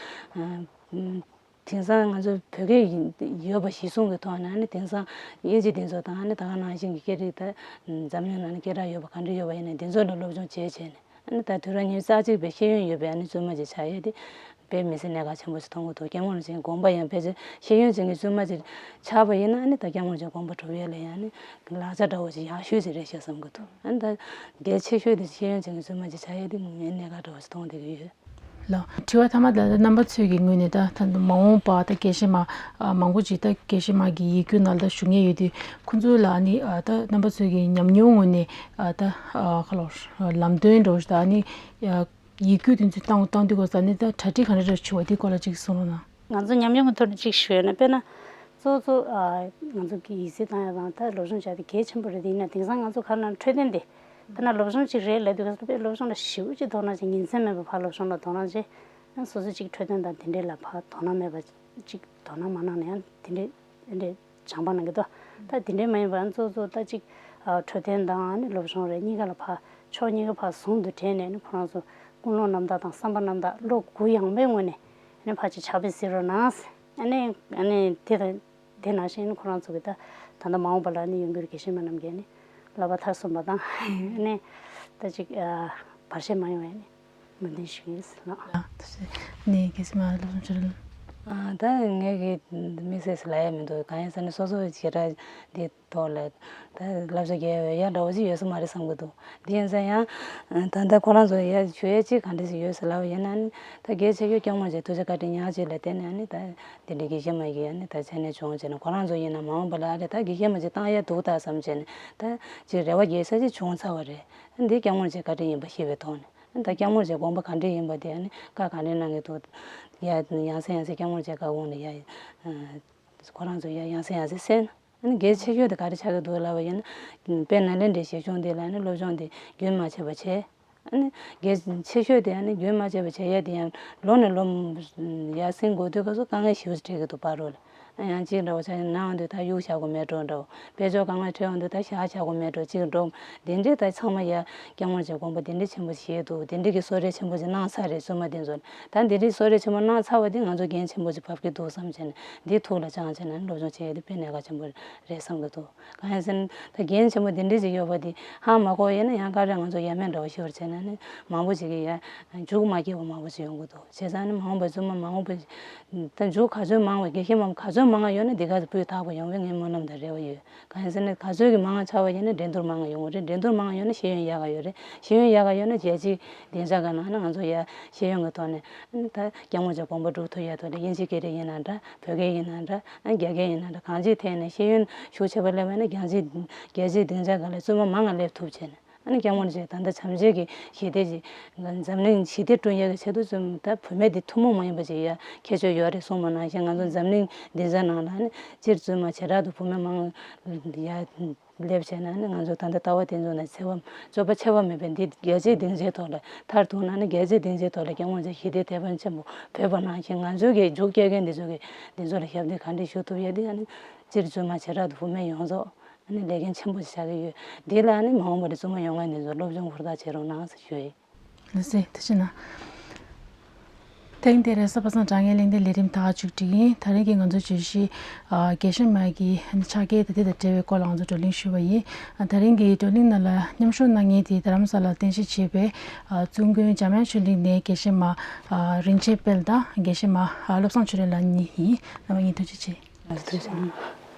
དེང་སང་ང་ཚོ་བོད་སྐད་ཡོད་པ་གཞིར་བཟུང་གི་ཐོག་ནས་ནི། དེང་སང་དབྱིན་ཇི་དེ་ཚོ་དང་ནི་ད་ག་ནང་བཞིན་གྱི་སྐད་རིགས་ད་འཛམ་གླིང་ནང་ནས་སྐད་གྲགས་ཡོད་པ་ག་འདྲ་ཡོད་པ་ཡིན་ན་དེ་ཚོ་ལ་སློབ་སྦྱོང་བྱས་བྱས་ནས། ཨ་ནི་ད་དུས་རབས་ཉི་ཤུ་རྩ་གཅིག་པའི་ཤེས་ཡོན་ཡོད་པའི་ཨ་ནི་བཙུན་མ་ཅིག་ཆགས་ཡས་དེ་དཔེ་མི་སྲིད་གནད་འགག་ཆེན་པོ་ཞིག་མཐོང་གི་འདུག་སྐྱབས་མགོན་རིན་པོ་ཆེའི་དགོངས་པ་ཡང་ཕལ་ཆེར་ཤེས་ཡོན་ཅན་གྱི་བཙུན་མ་ཅིག་ཆགས་པ་ཡིན་ན། ཨ་ནི་ད་སྐྱབས་མགོན་རིན་པོ་ཆེའི་དགོངས་པ་སྒྲུབ་ཡས་ལ་ཡང་ནི་ལག་ཆ་འདྲ་བོ་ཅིག་ཡག་ཤོས་ཅིག་རེད་ཤག་བསམ་གྱི་འདུག་ཨ་ནི་ད་གལ་ཆེ་ཤོས་དེ་ཤེས་ཡོན་ཅན་གྱི་བཙུན་མ་ཅིག་ཆགས་ཡས་དེ་ངས་གནད་འགག་འདྲ་བོ་ཞིག་མཐོང་བསྡད་ཀྱི་ཡོད། ལགས། དྲི་བ་མཐའ་མ་དེ་ལ་རྣམ་པ་ཚོས་ཀྱི་ངོས་ནས་ད་ད་མ་འོངས་པ་ད་དགེ་བཤེས་མ་ཨ་མང་པོ་ཅིག་ད་དགེ་བཤེས་མ་གི་ཡིག་རྒྱུགས་ནང་ལ་ད་ཞུགས་མཁན་ཡོད་དུས། ཁོང་ཚོ་ལ་ནི་ཨ་ད་རྣམ་པ་ཚོས་ཀྱི་ཉམས་མྱོང་ངོས་ནས་ཨ་ད་ཨ་ག་ལོ་ལམ་སྟོན་འདྲ་བོ་ཞིག་དང་། ཨ་ནི་ཡིག་རྒྱུགས་དེ་ཚོ་བཏང་བཏང་དུས་སྐབས་སུ་ནི་ད་གྲ་སྒྲིག་ག་འདྲ་འདྲ་བྱུང་བ་དེའི་སྐོར་ལ་ཅིག་གསུང་རོགས་གནང་། ང་ཚོ་ཉམས་མྱོང་གི་ཐོག་ནས་ཅིག་ཞུས་ན། དཔེར་ན་གཙོ་བོ་གཙོ་ཨ་ང་ཚོ་གི་ཡིག་གཟིགས་བཏང་ཡ་དང་ད་སློབ་སྦྱོང་བྱ་དེ་གལ་ཆེན་པོ་རེད། དེ་ཡིན་ན་དེང་སང་ང་ཚོ་ག་ལ་འཕྲོད་བསྟེན་དེ། དཔེར་ན་སློབ་སྦྱོང་ཅིག་རེད་ལབ་དུས་སྐབས་སུ་དཔེ་སློབ་སྦྱོང་ལ་ཞེ་པོ་ཅིག་དོ་སྣང་བྱེད། ཉིན་མཚན་མེད་པར་ཕར་སློབ་སྦྱོང་ལ་དོ་སྣང་བྱེད། ཡང་སོ་སོ་ཅིག་འཕྲོད་བསྟེན་དང་དེ་འདྲས་ལ་ཕར་དོ་སྣང་མེད་པ་ཅིག་དོ་སྣང་མ་གནང་ན་ཡང་དེ་འདྲས་དེ་འདྲས་སྦྱངས་པ་གནང་གི་འདུག་ད་དེ་འདྲས་མ་ཡིན་པར་གཙོ་བོ་གཙོ་བོ་ད་ཅིག་ འཕྲོད་བསྟེན་དང་ནི་སློབ་སྦྱོང་རེད། གཉིས་ཀ་ལ་ཕར་ཕྱོགས་གཉིས་ཀ་ཕར་ཟུང་དུ་འབྲེལ་ནས་ནི་ཁོ་རང་ཚོ་ཀུན་སློང་རྣམ་དག་དང་བསམ་པ་རྣམ་དག་བློ་གུ་ཡངས་པའི་ངོས་ནས་ནི་ཕར་ཅིག་ཕྱག་དཔེ་གཟིགས་རོགས་གནང་། ཨ་ནི་ཨ་ནི་དེ་དང་དེ་ནང་བཞིན་ནི་ཁོ་རང་ཚོ་གི་ད་ད་ལྟ་མ་འོངས་པ་ལ་ནི་ཡོང་གི་རེད། དགེ་བཤེས་མ་རྣམས་ཀྱིས་ནི་བསླབ་པ་མཐར་སོན་པ་དང་ཨ་ནི་ད་ཅིག་བར་ཆད་མ་ཡོང་བའི་ནི། མོས་མཐུན་ཞུ་གི་ཡིན་ལགས། ལགས་ཐུགས་རྗེ་ཆེ། ནས་དགེ་བཤེས་མ་སློབ་སྦྱོང་ཕྱོགས་རིས། ད་ངས་གི་དམིགས་བསལ་ལབ་ཡ་མི་འདུག་གང་ཡིན་ཟེར་ན་སོ་སོ་བྱེ་བྲག་འདི་ཐོག་ལ་ད་བསླབ་བྱ་རྒྱས་ཡོད་ཡ་འདྲ་བོ་ཅིག་ཡོད་ས་མ་རེད་བསམ་གི་འདུག་འདི་ཡིན་ཙང་ཡང་ད་ལྟ་ཁོ་རང་ཚོ་ཡ་ཞུ་ཡ་ཅིག་ག་འདྲ་ཞིག་ཡོད་ཟེར་ལབ་པ་ཡིན་ན་ནི་ད་གལ་ཆེ་ཤོས་སྐྱབས་མགོན་རྗེ་ཐུགས་རྗེ་བཀའ་དྲིན་ཉག་གཅིག་ལ་བརྟེན་ནས་ནི་ད་དེ་འདྲའི་དགེ་བཤེས་མ་གི་ཡ་ནི་ད་མཚན་གནས་བྱུང་བྱས་ནས་ཁོ་རང་ཚོ་ཡིན་ན་མ་འོངས་པ་ལ་ཨ་རེ་ད་དགེ་བཤེས་མ་ཅིག་བཏང་ཡ་འདུག་ད་བསམ་བྱས་ནས་ད་ཅིག་རེ་བ་རྒྱས་ས་ཅིག་བྱུང་ཚར་བ་རེད། འདི་སྐྱབས་མགོན་རྗེ་བཀའ་དྲིན་ཡིན་པ་ཤེས་པའི་ཐོག་ནས། ད་སྐྱབས་མགོན་རྗེ་དགོངས་པ་ག་འདྲས་ཡིན་པ་དེ་ནི་བཀའ་ག་འདྲས་གནང་གི་འདུག་ཡ་ཡང་སེ་ཡང་སེ་སྐྱབས་མགོན་རྗེ་བཀའ་དགོངས་ནས་ཡ་ཁོ་རང་ཚོ་ཡ་ཡང་སེ་ཡང་སེ་གསན། ཨ་ནི་གལ་ཆེ་ཤོས་དེ་ག་རེ་ཆགས་ཀྱི་འདུག་ལབ་པ་ཡིན་ན་དཔེར་ན་ལས་འབྲས་གཞི་སྦྱོང་འདི་ལ་ནི་སློབ་སྦྱོང་འདི་རྒྱུན་མ་ཆད་པ་བྱས། ཨ་ནི་གལ་ཆེ་ཤོས་དེ་ཨ་ནི་རྒྱུན་མ་ཆད་པ་བྱས་ཡ་དེ་ཡང་ལོ་ནས་ལོ་ཡར་སེང་འགྲོ་དུས་སྐབས་སུ་དཀའ་ངལ་ཞེ་པོ་ཅིག་འཕྲད་ཀྱི་འདུག་བར་རོལ། ཡང་གཅིག་འདྲ་བོ་ཆ་ནང་དུ་ད་གཡུག་བཞག་དགོས་མེད་འགྲོ་འདྲ་བོ། དཔལ་འབྱོར་དཀའ་ངལ་འཕྲད་ཡོང་དུས་ད་ཞག་བཞག་དགོས་མེད་འགྲོ་གཅིག་འགྲོ། དེ་འདྲའི་ད་ཚང་མ་ཡ་སྐྱབས་མགོན་རྗེ་དགོངས་པ་དེ་འདྲའི་ཆེན་པོ་བཞེས་འདུག་དེ་འདྲའི་གི་གསོལ་རས་ཆེན་པོ་ཅིག་གནང་ཚར་རེད་བཙུན་མ་དེ་ཚོ་ལ། ད་འདི་འདྲའི་གསོལ་རས་ཆེན་པོ་གནང་ཚར་བ་དེ་ང་ཚོ་འགན་ཆེན་པོ་ཅིག་བབས་ཀྱི་འདུག་བསམ་བྱས་ནས་འདི་ཐུགས་ལ་བཅངས་བྱས་ནས་སློབ་སྦྱོང་བྱེད་ཡ་དེ་དཔེ་གནད་འགག་ཆེན་པོ་རེད་བསམ་གྱི་འདུག་གང་ཡིན་ཟེར་ན་ད་འགན་ཆེན་པོ་འདི་འདྲའི་ཅིག་ཡོད་པ་འདི་ཧ་མ་གོ་ཡིན་ན་ཡང་ག་རེ་ང་ཚོ་ཡ་མེད་འདྲ་བོ་ཞིག་བྱས་ན་ནི་མང་པོ་ཅིག་གིས་ཡ་མཇུག་མ་སྐྱེལ་བ་མང་པོ་ཅིག་ཡོང་གི་འདུག་བྱས་ཙང་ནི་མ་འོངས་པ་བཙུན་མ་མ་འོངས་པ་ད་མཇུག་ག་ཚོད་མང་བ་དགེ་བཤེས་མ་ག་ཚོད་མང་བ་ཡོད་ན་འདི་ག་ཚོད་སྤུས་དག་པོ་ཡོང་བའི་ངའི་སྨོན་ལམ་དང་རེ་བ་ཡོད། གང་ཡིན་ཟེར་ན་ག་ཚོད་ཀྱི་མང་བ་ཆགས་པ་ཡིན་ན་འགྲན་བསྡུར་མང་བ་ཡོང་གི་རེད། འགྲན་བསྡུར་མང་བ་ཡོང་ན་ཤེས་ཡོན་ཡག་ག་ཡོད་རེད། ཤེས་ཡོན་ཡག་ག་ཡོད་ན་རྒྱལ་སྤྱིའི་སྡིངས་ཆ་སྒང་ལ་ཨ་ནི་ང་ཚོ་ཡ་ཤེས་ཡོན་གྱི་ཐོག་ནས་ཨ་ནི་ད་སྐྱབས་མགོན་རྗེ་དགོངས་པ་སྒྲུབ་ཐུབ་ཡ་ཐོག་ལ་དབྱིན་ཇི་སྐད་རིགས་ཡིན་ན་འདྲ། བོད་སྐད་ཡིན་ན་འདྲ། ཨ་རྒྱ་སྐད་ཡིན་ན་འདྲ། གང་ཅིའི་ཐད་ནས་ཤེས་ཡོན་ཤུགས་ཆེ་བ་སླེབས་པ་ཡིན་ན་རྒྱལ་སྤྱིའི་རྒྱལ་སྤྱིའི་སྡིངས་ཆ་སྒང་ལ་བཙུན་མ་མང་ང་སླེབས་ཐུབ་བྱས་ནས། ཨ་ནི་སྐྱབས་མགོན་རྗེ་ད་ལྟ་བྱམས་བརྩེ་གི་ཞི་བདེ་ཅིག་འཛམ་གླིང་ཞི་བདེ་བསྐྲུན་ཡག་གི་ཆེད་དུ་བཙུན་ད་བུད་མེད་འདི་ཐུན་མོང་མ་ཡིན་པ་ཅིག་ཡ་ཁྱད་ཆོས་ཡོད་རེད་གསུངས་པ་ནང་བཞིན་ང་ཚོ་འཛམ་གླིང་སྡིངས་ཆ་ནང་ལ་ཨ་ནི་སྤྱིར་བཙུན་མ་བྱེ་བྲག་ཏུ་བུད་མེད་མང་ཡ་སླེབས་བྱས་ན་ཨ་ནི་ང་ཚོ་ད་ལྟ་ལྟ་བ་དེ་ཚོ་ནས་འཚེ་བ་རྩོད་པ་ཆེ་བ་མེད་པའི་འདི་རྒྱལ་སྤྱིའི་སྡིངས་ཆའི་ཐོག་ལ་མཐར་ཐུག་ན་ཨ་ནི་རྒྱལ་སྤྱིའི་སྡིངས་ཆའི་ཐོག་ལ་སྐྱབས་མགོན་རྗེ་ཞི་བདེའི་དེད་དཔོན་ཆེན་པོ་བོས་པ་ནང་བཞིན་ང་ཚོའི་གི་མཇུག་སྐྱེལ་མཁན་འདི་ཚོ་གི་འདི་ཚོ་ལ་ཞབས་འདེགས་ག་འདྲས་ཞུ་ཐུབ་ཡ་འདི་ཨ་ནི་སྤྱིར་བཙུན་མ་བྱེ་བྲག་ཏུ་བུད་མེད་ཡོངས་རྫོགས། ཨ་ནི་ལས་འགན་ཆེན་པོ་ཞིག་ཆགས་ཀྱི་ཡོད། འདི་ལ་ཨ་ནི་མ་འོངས་པར་བཙུན་མ་ཡོང་མཁན་འདི་ཚོ་སློབ་སྦྱོང་ཧུར་ཐག་བྱེད་རོགས་གནང་ཟེར་ཞུ་ཡི། ལགས་སེ་ཐུགས་རྗེ་གནང་། ཐེངས་འདིར་གསར་པ་སངས་དྲང་ངེས་གླེང་སྟེགས་ལས་རིམ་ད་ག་མཇུག་སྒྲིལ་ཡིན། ད་རིང་གི་ང་ཚོའི་བརྗོད་གཞི་ཨ་དགེ་བཤེས་མ་གི་ཕྱག་འཁྱེར་དང་དེ་དང་འབྲེལ་བའི་སྐོར་ལ་ང་ཚོ་བགྲོ་གླེང་ཞུས་པ་ཡིན། ཨ་ད་རིང་གི་བགྲོ་གླེང་ནང་ལ་མཉམ་ཞུགས་གནང་མཁན་དེ་རྡ་རམ་ས་ལར་རྟེན་གཞི་བྱས་པའི་ཨ་བཙུན་དགོན་འཇམ་དབྱངས་ཆོས་གླིང་ནས་དགེ་བཤེས་མ་ཨ་རིན་ཆེན་དཔལ་དང་དགེ་བཤེས་མ་ཨ་བློ་བཟང་ཆོས་སྒྲོན་ལགས་གཉིས་ཡིན། རྣམ་པ་གཉིས་ཐུགས་རྗེ་ཆེ། ཐུགས་རྗེ་ཆེ།